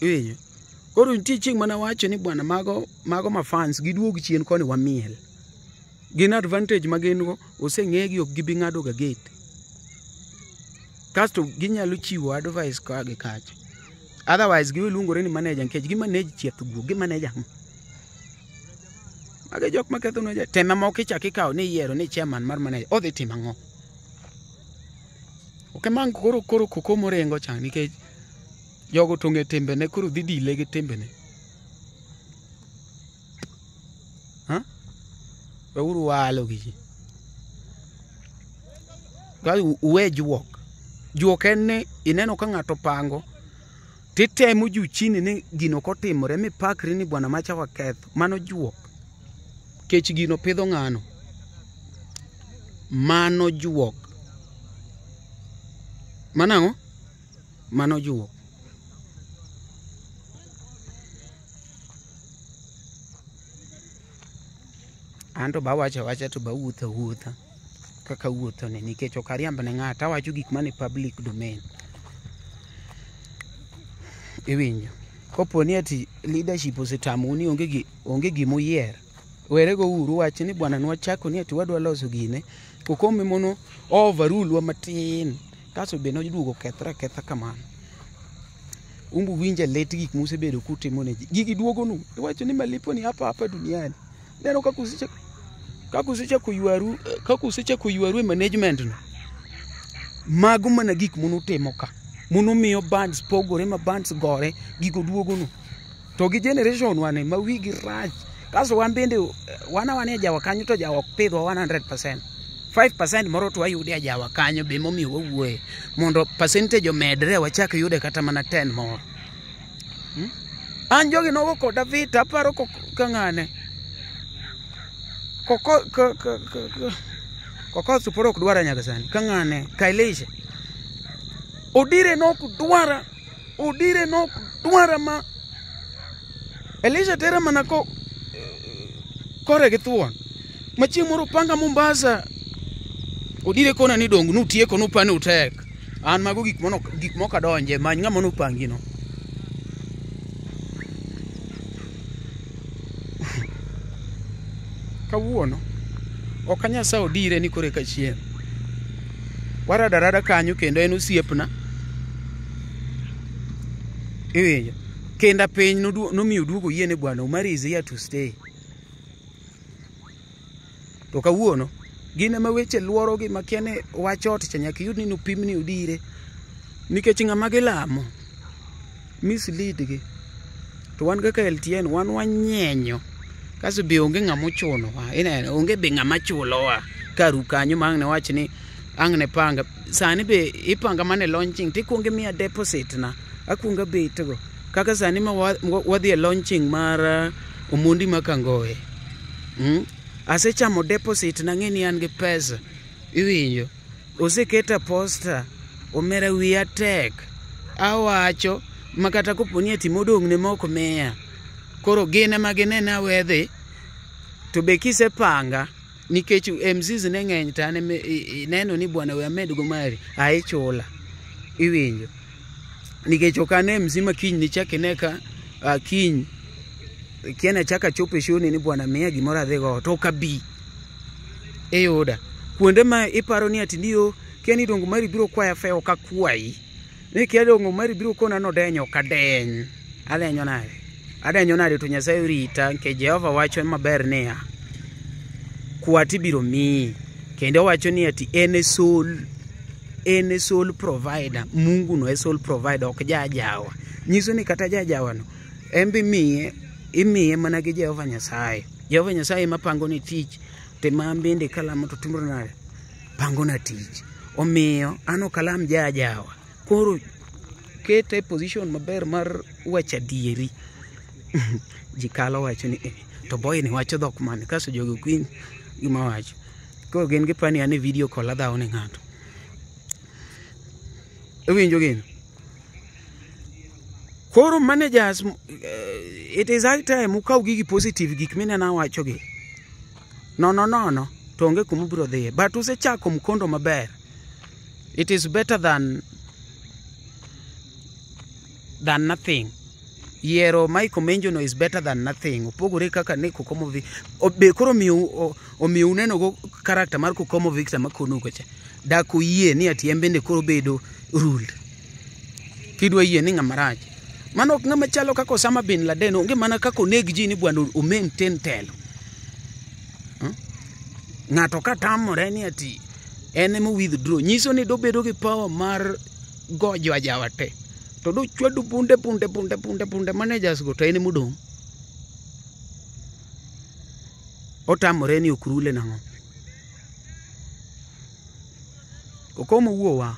Iwinjo? Koro nitie chieng' mana wacho ni bwana mago mago ma fans giduog chien koni wamiel. Gin advantage ma gin go oseng'egi ok gibi ng'ado ga gate. Kasto ginyalo chiwo advice koa gi kacha. Otherwise giwe luongore ni manager nikech gi manage chieth guok, gi manage ang'o? Mago e jok maketho nwa tema moko ichako ikawo ni iyiero ni chairman mar manager odhi timo ang'o? Ok emang koro koro koko moringo cha nikech jogo to ong'e timbene koro dhi dile gi timbene. Ha? Weuru walo gi ji. Ka uwe juok. Juok en ni ineno ka ng'ato pango titemo juu chini ni gino kotimore mipakri ni bwana macha waketho. Mano juok. Kech gino pidho ng'ano. Mano juok. Mano ang'o? Mano juok. An to bawacho awacha to bawuotho awuotha kaka awuotho ni nikech ok ariamb ne ng'ato awacho gik mane public domain. Iwinjo? Kopo ni ati leadership osetamou ni onge gima uyier, were go uru wach ni bwana nwachako ni ati wadwa loso gine, Kokomo mono overrule wa matin kasto be noduogo kethre aketha kamano. Umbu winje lit gik musebedo kutimo ne ji. Gigi duogonu. Iwacho ni malipo ni hapa hapa duniani. Neno kaka usechako ywaru e management no. Mago mana gik munutimo ka. Munumiyo bands pogore ma bands gore, gigo duogonu. To gi generation wane ma wigi rach. Kasto wan bende wan awana e jawa kanyo to jawa ok pidhwa 100%. 5% moro to wayude e jawa kanyo be momiyo wawuoye. Mondo percentage omedre wachak yude kata mana 10 moro. An jogi nogo koda vita aparo ka ng'ane. Koko ka ka ka ka Kokoth pod ok dwara nyaka sani. Ka ng'ane Kailisha. Odire nok dwara. Odire nok dwara ma Elisha tera mana ko kore gi thuon. Ma chieng' moro panga Mombasa. Odire kona ni dong nutieko nupani utek. An mago gik mono gik moko adonje many ng'ama nopangi no. Kawuono ok anyal sawo Odire ni koro eka chiemo. Warado arada kanyo kendo en osiepna. Iwinjo? Kinda piny nomiyo oduogo oyie ni bwana Omari is here to stay. To kawuono gin ema weche luorogi makia ni wach ot cha nyaka iyud ni nopimni Odire. Nikech ng'ama gilamo mislead gi. To wan kaka LTN wan wanyenyo. Kasto be onge ng'ama ochunowa. Ineno onge be ng'ama chulowa karu kanyo ma ang' ne wach ni Ang' ne panga. Sani be ipanga mana e launching tikuongo imiya deposit na. Akuongo abetgo. Kaka sani ma wadhi e launching mar Omondi ma Kangoe. Asechamo deposit na ng'e ni an gi pesa. Iwinjo? Oseketa poster. Omera wiya tek. Awacho ma kata kopo ni ati modong' ne mok miya. Koro gin ema ginene awedhi. To be kisepanga nikech MCs ne ng'eny to an ineno ni bwana we amed go mari aichula. Iwinjo? Nikech ok an MC ma kiny nichak ine ka kiny kia nachak achopo e show ni bwana miya gimoro adhi go to ok abi. Iyuda. Kuonde ma iparo ni ati niyo kia ni dongo mari biro kwaya fe ok akwayi. Ni kia dongo mari biro kona nodenyo ok adeny. Adenyo nade? Adenyo nade to Nyasaye orita nikech Jehova wacho maber niya kwa tibiro miyi. Kendo owacho ni ati en e sole provider. Mungu no e sole provider ok jajawa. Nyiso ni kata jajawa no en be imiye imiye mana gi Jehova Nyasaye. Jehova Nyasaye ema pango ni tich to ema an bende kalamo to timore nade? Pango na tich. Omiyo an ok alam jajawa. Koro kete e position maber mar wacho adieri. Ji kalo wacho ni eh, to boy ni wacho dhok mane kasto jogi ok winj gima wacho. Koro gin giparo ni an e video call adhawo ne ng'ato. Iwinjo gino? Koro managers, it is high time ukaw gigi positive gik mineno awacho gi. Nono nono to onge kuma ubiro dhiye. But usechako mkondo maber. It is better than nothing. Yiero Mike Omenjo no is better than nothing. Opogore kaka ne Kokomo be koro omiyo uneno go character mar Kokomo Victor makono kocha. Dak oyie ni ati en bende koro bedo ruled. Kidwa yie ni ng'ama rach. Mano ok ng'ama chalo kaka Osama bin Laden, onge mana kaka oneg ji ni bwana o maintain telo. Ng'ato ka tamore ni ati en ema withdraw, nyiso ni dobedo gi power mar gojo ajawa te. To dochwado bunde bunde bunde bunde bunde managers go to en ema odong'. Otamore ni ok rule nang'o. Kokomo wuowa.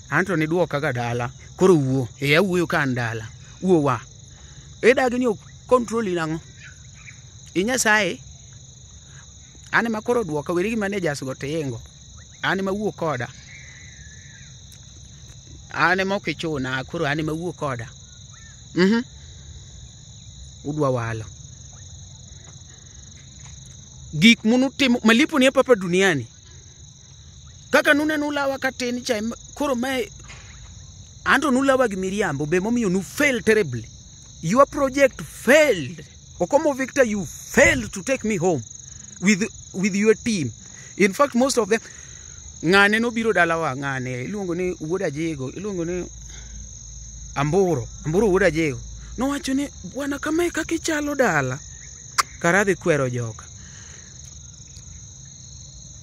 Anto niduoka ga dala. Koro wuo. E awuoyo ka an dala. Wuowa. Idagi ni ok control nang'o. I Nyasaye. An ema koro duoka weri gi managers go tiingo. An ema wuo koda. An ema ok ichuna koro an ema wuo koda. Udwa walo. Gik munutimo malipo ni hapa duniani. Kaka nuneno ulawa katin cha koro mae anto nulawa gi miriambo be momiyo nu fail terribly. Your project failed. Okomo Victor, you failed to take me home with your team. In fact, most of them ng'ane nobiro dalawa ng'ane iluongo ni wuod Ajego, iluongo ni Amburo, Amburo wuod Ajego. Nowacho ni bwana kama e kaka ichalo dala. Kara adhi kwero joka.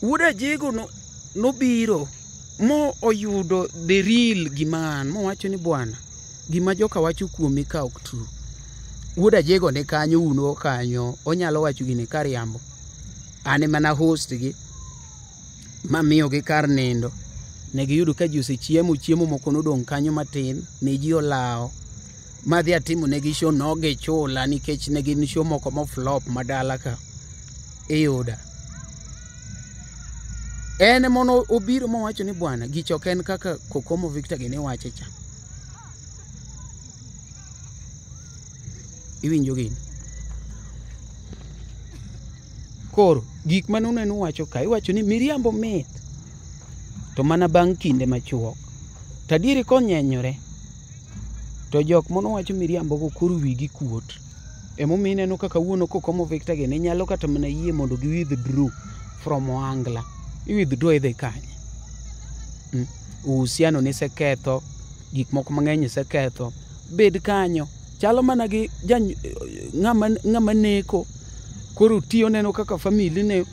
Wuod Ajego no nobiro mo oyudo the real gima an mowacho ni bwana gima joka wacho kuomi ka ok true. Wuod Ajego ni kanyo uno kanyo onyalo wacho gini kariambo. An ema na host gi mamiyogi kar nindo. Ne giyudo ka ji osechiemo, chiemo moko nodong' kanyo matin, ne ji olawo. Madhi atimo negi show no gichula nikech ne gin show moko mo flop madala ka. Iyuda. En emono obiro mowacho ni bwana gicha ok en kaka Kokomo Victor gini wache cha. Iwinjo gini? Koro gik mane uneno wacho ka iwacho ni miriambo mit to mana bang' kinde machuok. To adieri konyenyore to jok manowacho miriambo go koro wigi kuot. Emomiyo ineno ka kawuono Kokomo Victor gini nyalo kata mana yie mondo gi withdraw from Ohangla. I withdraw idhi kanye? Uhusiano niseketho, gik moko mang'eny iseketho. Bed kanyo. Chalo mana gi ng'ama neko koro tiyo neno kaka family ne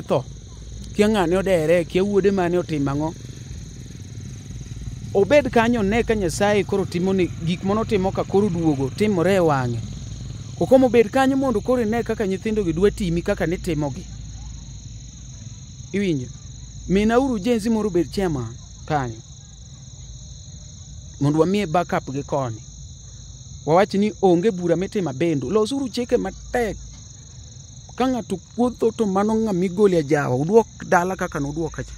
tho. Kia ng'ane odere, kia wuode mane otimo ang'o. Obed kanyo ne ka Nyasaye koro timo ni gik manotimo ka koro duogo timore e wang'e. Kokomo bed kanyo mondo koro ine kaka nyithindo gi dwa timi kaka nitimogi. Iwinjo? Minauru Gen Z moro obed chairman kanyo. Mondo wamiye backup gi koni. Wawach ni onge bura mitimo Abendo. Losuru chike matek. Ka ng'ato kuotho to mano ng'ama igolo e ajawa. Uduok dala kaka nuduoka cha.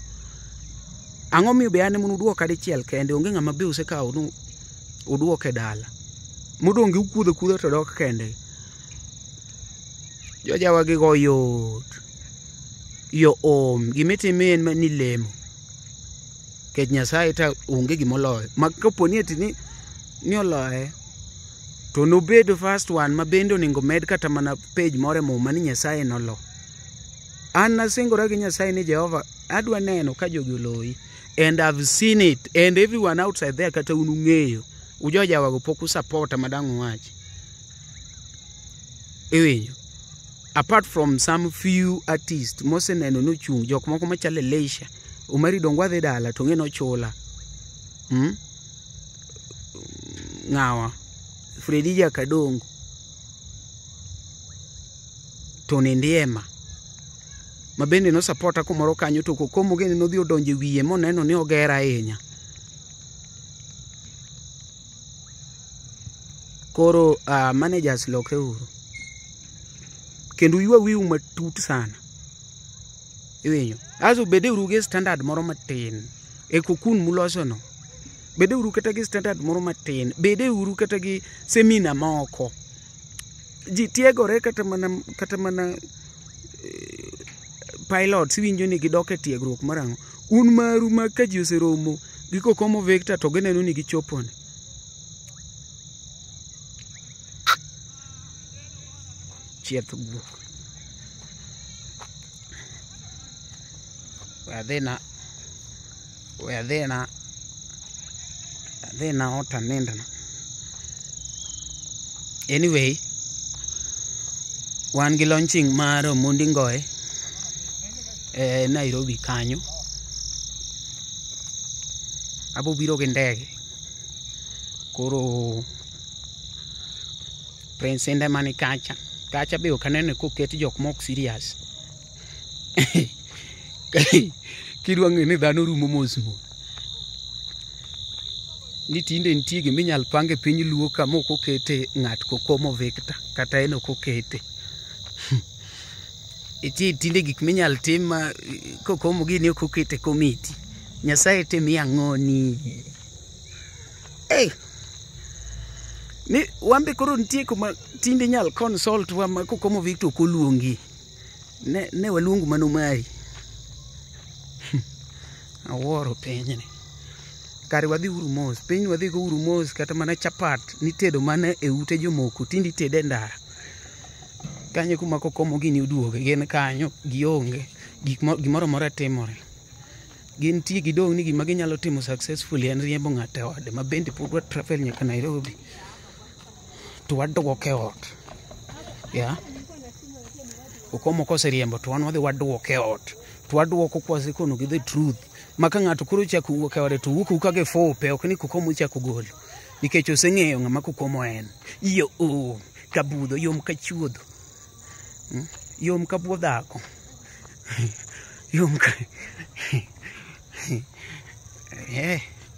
Ang'o miyo be an ema nuduoka dichiel kende? Onge ng'ama be usekawo nu uduoke dala. Modong' gi ukuodho kuodha to dok kende. Jojawa gigo yot. Yo om. Gimitimo en ni lemo. Nikech Nyasaye ta onge gimoloyo. Ma kapo ni ati ni oloye, to nobed first one ma bende onego med kata mana page moro e muma ni Nyasaye nolo. An nasingora gi Nyasaye ni Jehova adwa neno ka jogi oloyi. And I've seen it. And everyone outside there kata un ung'eyo. Ujojawago pok usupporta madang' uwachi. Iwinjo? Apart from some few artists moseneno nochung' jok moko machalo Elisha. Omari dong wadhi dala to ng'e nochula. Ng'awa? Fredi Jakadongo. Tony Ndiema. Ma bende nosupporta kumoro kanyo to Kokomo gini nodhi odonjo e wiye moneno ni oger ahinya. Koro managers lokre uru. Kendo uywa wiu matut sana. Iwinjo? Aso bede uru gi standard moro matin. E kokun muloso no. Bede uru kata gi standard moro matin. Bede uru kata gi semina moko. Ji tiegore kata mana pilots iwinjo ni gidok e tiegruok mar ang'o. Un maru ma ka ji oseromo gi Kokomo Victor to gineno ni gichopone. Chieth guok. We adhina ot anindna. Anyway, wan gi launching mar Omondi Ngoe e Nairobi kanyo. Abo biro gi ndege. Koro Prince Indah mani kacha. Kacha be ok aneno koket jok mok serious. Kidwa ng'eyo ni dhano rumo mos mos. Ni tinde nitie gima inyal pang e piny Luo ka mok okete ng'at Kokomo Victor kata en ok okete. Nitie tinde gik minyal tim ma Kokomo gini ok okete komiti. Nyasaye timi ang'oni. Hey! Ni wan be koro nitie kuma tinde inyal consult wa ma Kokomo Victor ok oluongi. Ne waluongo mano mari. Awuoro pinyni. Kare wadhi uru mos. Piny wadhi go uru mos kata mana chapat nitedo mana e ute jomoko tinde itede e ndara. Kanyo kuma Kokomo gini oduoge gin kanyo gionge gimoro amora timore. Gintie gidong' ni gima ginyalo timo successfully en riembo ng'ato e ode ma bende pod wa travel nyaka Nairobi to waduoke e ot. Yeah? Kokomo koseriembo to wan wadhi waduoke e ot. To waduoko kwasekono gi the truth. Ma ka ng'ato koro ochako wuok e ode to wuok awuoka gi fupe ok ni Kokomo ochako golo. Nikech oseng'eyo ng'ama Kokomo en. Yo o kabudho yom ka chuodho. Yom ka buo dhako. Yom ka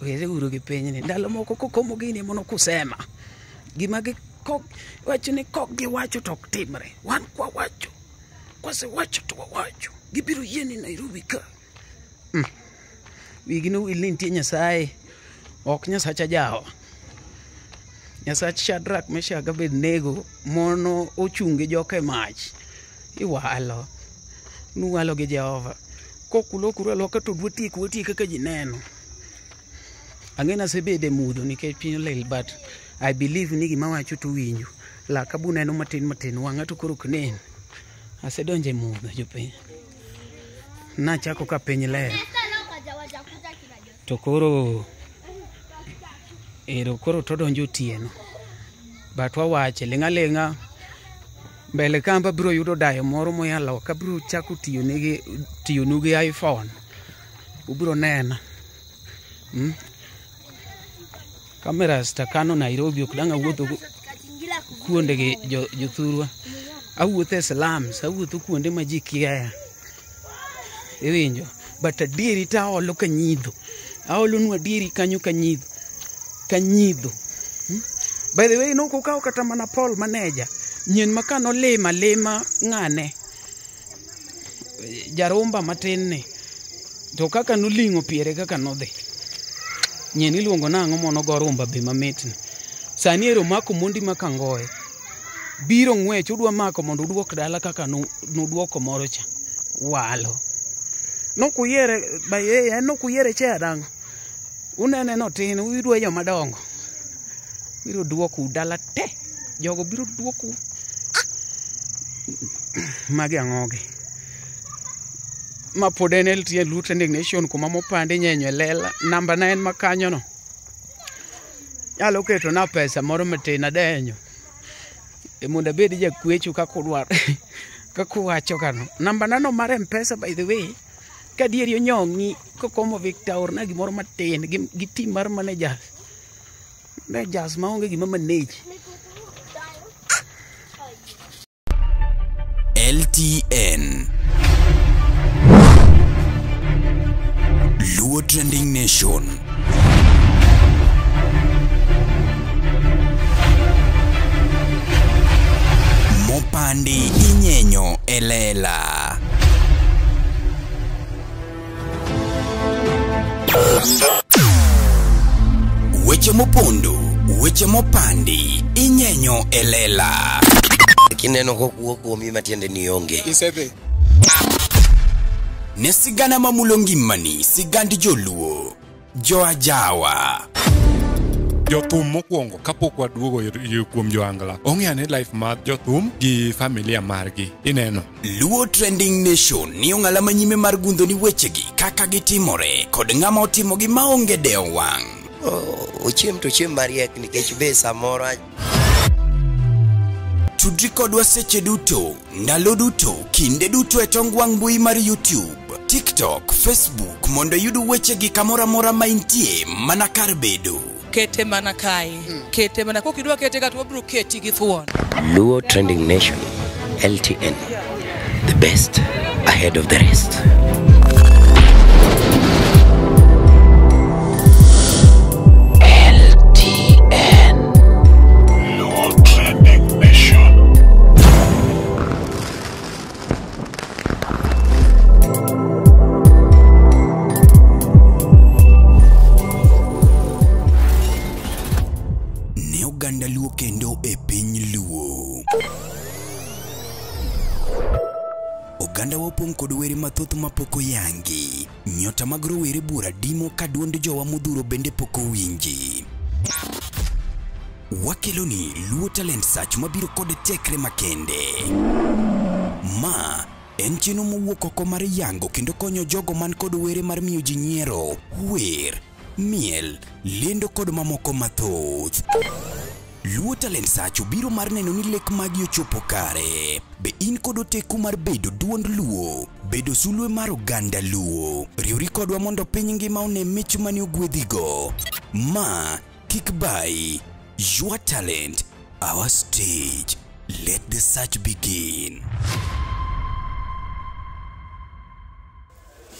were uru gi pinyni. Ndalo moko Kokomo gini mono kusema. Gima gi kok wacho ni kok giwacho to ok timre. Wan kwa wacho. Kwasewacho to wawacho. Gibiro yieni Nairobi ka. Wigi nowil ni nitie Nyasaye. Ok Nyasach ajawa. Nyasach Shadrach, Meshach, Abednego mono ochung' gi joka e mach. Iwalo. Nuwalo gi Jehova. Kok ulokuru aloka to watiek watiek kaka ji neno. Ang'e nasebedo e mudho nikech piny olil but I believe ni gima awacho to uwinjo. Laka buneno matin matin wang'a to koro ok nen. Asedonjo e mudho jopiny. Nachako ka piny ler. To koro ero koro todonjo otieno. But wawache ling' aling'a mbele kamba biro yudo dayo moro moya loka biro chako tiyonu gi iPhone. Ubiro nena. Cameras takano Nairobi ok dang' awuotho kuonde gi jothurwa. Awuotho e slums, awuotho kuonde ma ji kia. Iwinjo? But adieri to aolo kanyidho. Aolonu adieri kanyo kanyidho. Kanyidho. By the way, nokukawo kata mana Paul maneja. Nyien ma ka nolima lima ng'ane. Jarumba matin ni. To kaka noling'o piere kaka nodhi. Nyien iluongo nang'o monogo rumba be mamit ni. Sani ero mako mondi ma kangoye. Biro ng'wech udwa mako mondo uduok dala kaka nuduoko moro cha. Walo. Nokuyiere by the way, en nokuyiere chair dang'o. Unene notin, udwa joma dongo. Biro duokou dala te. Jogo biro duokou. Magi ang'ogi. Ma pod en LTN Luo Trending Nation kuma mopandi nyenyo e lela. Namba na en makanyo no. Nyalo keto na pesa moro matin adenyo. E mondo abed jakwecho kaka udwaro. Kaka uwacho kano. Namba na no mar M-Pesa by the way. Kadieri onyong'i kokomo Victor orna gimoro matin gi team mar managers. Managers maonge gima manage.
LTN Luo Trending Nation. Mopandi inyenyo elela. Weche mopondo, weche mopandi, inyenyo elela.
Kineno kokuo kuomi matiende ni onge.
Isedhi.
Ne sigana mamulo ngimani, sigand joluo, joajawa.
Jothum mokwongo kapok waduogo kuom joangla ong'e ane life mar jothum gi familia margi ineno.
Luo Trending Nation ni ong'ala manyime mar gundho ni wechegi kaka gitimore kod ng'ama otimogi maonge dewo wang'.
Ochiem to chiem mariek nikech be samoro.
Tudri kodwa seche duto, ndalo duto, kinde duto e tong wang' mbui mar YouTube, TikTok, Facebook mondo iyud wechegi kamoro amora ma intie mana kar bedo.
Kete mana kae. Kete mana kokidwa kete ka to wabiro keti gi thuon.
Luo Trending Nation, LTN, the best ahead of the rest.
LTN
Luo Trending Nation.
Ne oganda Luo kendo e piny Luo. Oganda wa opong' kod were mathoth mapok oyangi. Nyota mag rowere buora dimo ka duond jowa modhuro bende pok owinji. Wakeloni Luo Talent Search mabiro kod tekre makende. Ma en chenro mowuok oko mar yango kendo konyo jogo man kod were mar miyo ji nyiero, wer, miel, lendo kod mamoko mathoth. Luo Talent Search obiro mar neno ni lek magi ochopo kare. Be in kod oteku mar bedo duond Luo, bedo sulwe mar oganda Luo. Riwri kodwa mondo piny ngima one mich mane ogwedhigo. Ma kik bai, your talent, our stage. Let the search begin.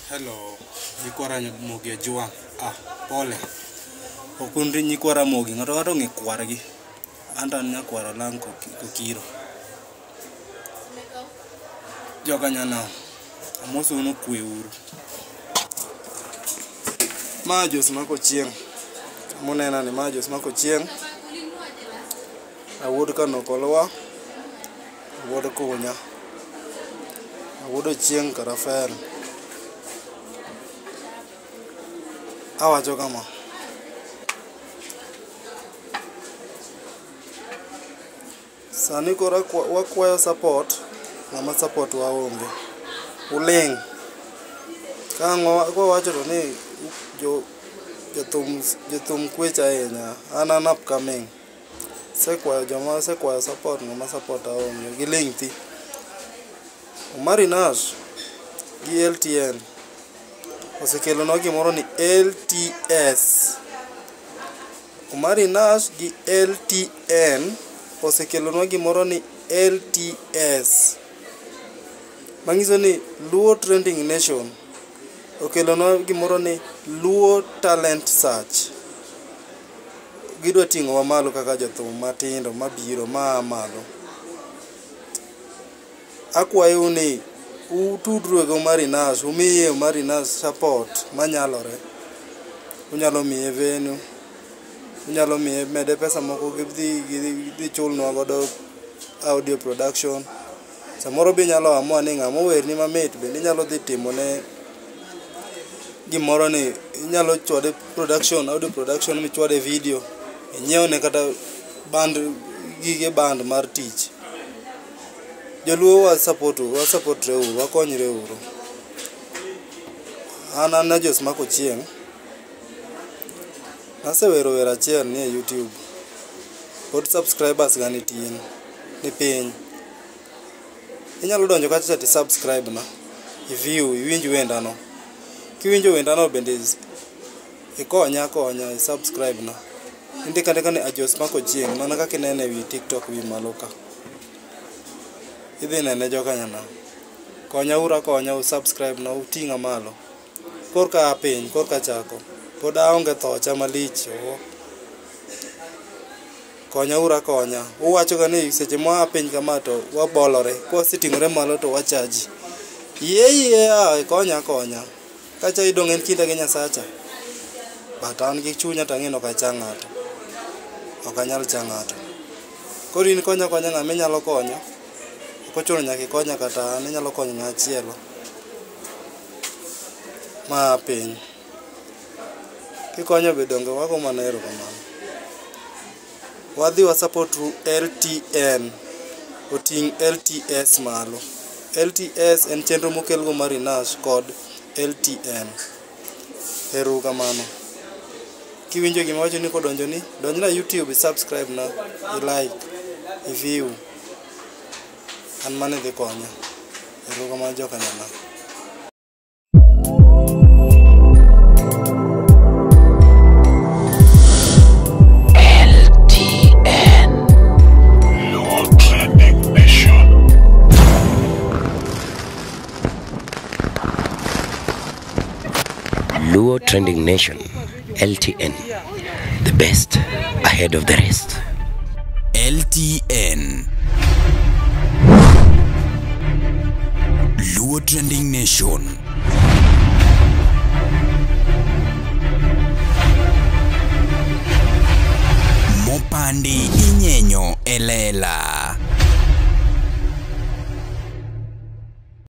Hello, nyikwa Ramogi Ajwang'. Ah, pole. Ok un nyikwa Ramogi, ng'ato ng'ato ong'e kwargi. An to an nyakwar Olang' Kokiro. Joka nyanam, amosou ni okwe uru. Ma Jos Makochieng'. Munena ni ma Jos Makochieng'. Awuod Kanokolwa, awuod Kunya, awuod Ochieng' Karafel. Awacho kama. Sani koro wakwayo support, ng'ama support waonge. Uling'. Ka ang' kwawacho to ni jothum kwecho ahinya. An an upcoming. Asekwayo joma asekwayo support ng'ama support aonge. Giling' thi. Omari Nash gi LTN osekelonwa gimoro ni LTS. Omari Nash gi LTN osekelonwa gimoro ni LTS. Manyiso ni Luo Trending Nation Okelonwa gimoro ni Luo Talent Search. Gidwa ting'owa malo kaka jothum matindo mabiro maa malo. Akwayou ni utudru gi Omari Nash, umiye Omari Nash support manyalore. Unyalo miye venue, unyalo miye mede pesa moko gidhi chulnwa godo audio production. Samoro be inyalo amua ni ng'ama owerni mamit bende inyalo dhi timone gimoro ni inyalo chwade production, audio production michwade video, inyiewne kata band, gige band mar tich. Joluo wa support, wa support re uru, wakonyre uru. An Ajos Mark Ochieng'. Nasewero wer achiel ni e YouTube. Pod subscribers ga nitie, ni piny. Inyalo donjo kacha to subscribe na, i view, iwinj wenda no. Kiwinjo wenda no bende ikonya akonya, i subscribe na. Indiko andika ni Ajos Mark Ochieng' mana kaka inene ewi TikTok wi malo ka. Idhi nene joka nyanam. Konya uru akonya u subscribe na uting'a malo. Korka aa piny, korka achako. Pod aonge thocha malich. Konya uru akonya. Uwacho ga ni seche mwaa piny kama to wabolore. Kwaseting'ore malo to wachaji. Yie yie a ikonya akonya. Kacha idong' en kinda gi Nyasacha. But an gi chunya to ang'e ni ok acha ng'ato. Ok anyal cha ng'ato. Koro in konya akonya ng'ama inyalo konyo. Ok ochuno nyaka ikonya kata an, inyalo konyo ng'ama chielo. Ma piny. Kikonyo be donge wago mana erokamano. Wadhi wa support LTN. Oting' LTS malo. LTS en chenro mokel go Omari Nash kod LTN. Ero kamano. Kiwinjo gima awacho ni kodonjoni, donjna YouTube, i subscribe na, i like, i view. An mano idhi konya. Ero kamano joka nyanam.
LTN.
Luo Trending Nation.
Luo Trending Nation, LTN. The best ahead of the rest.
LTN. Luo Trending Nation. Mopandi inyenyo elela.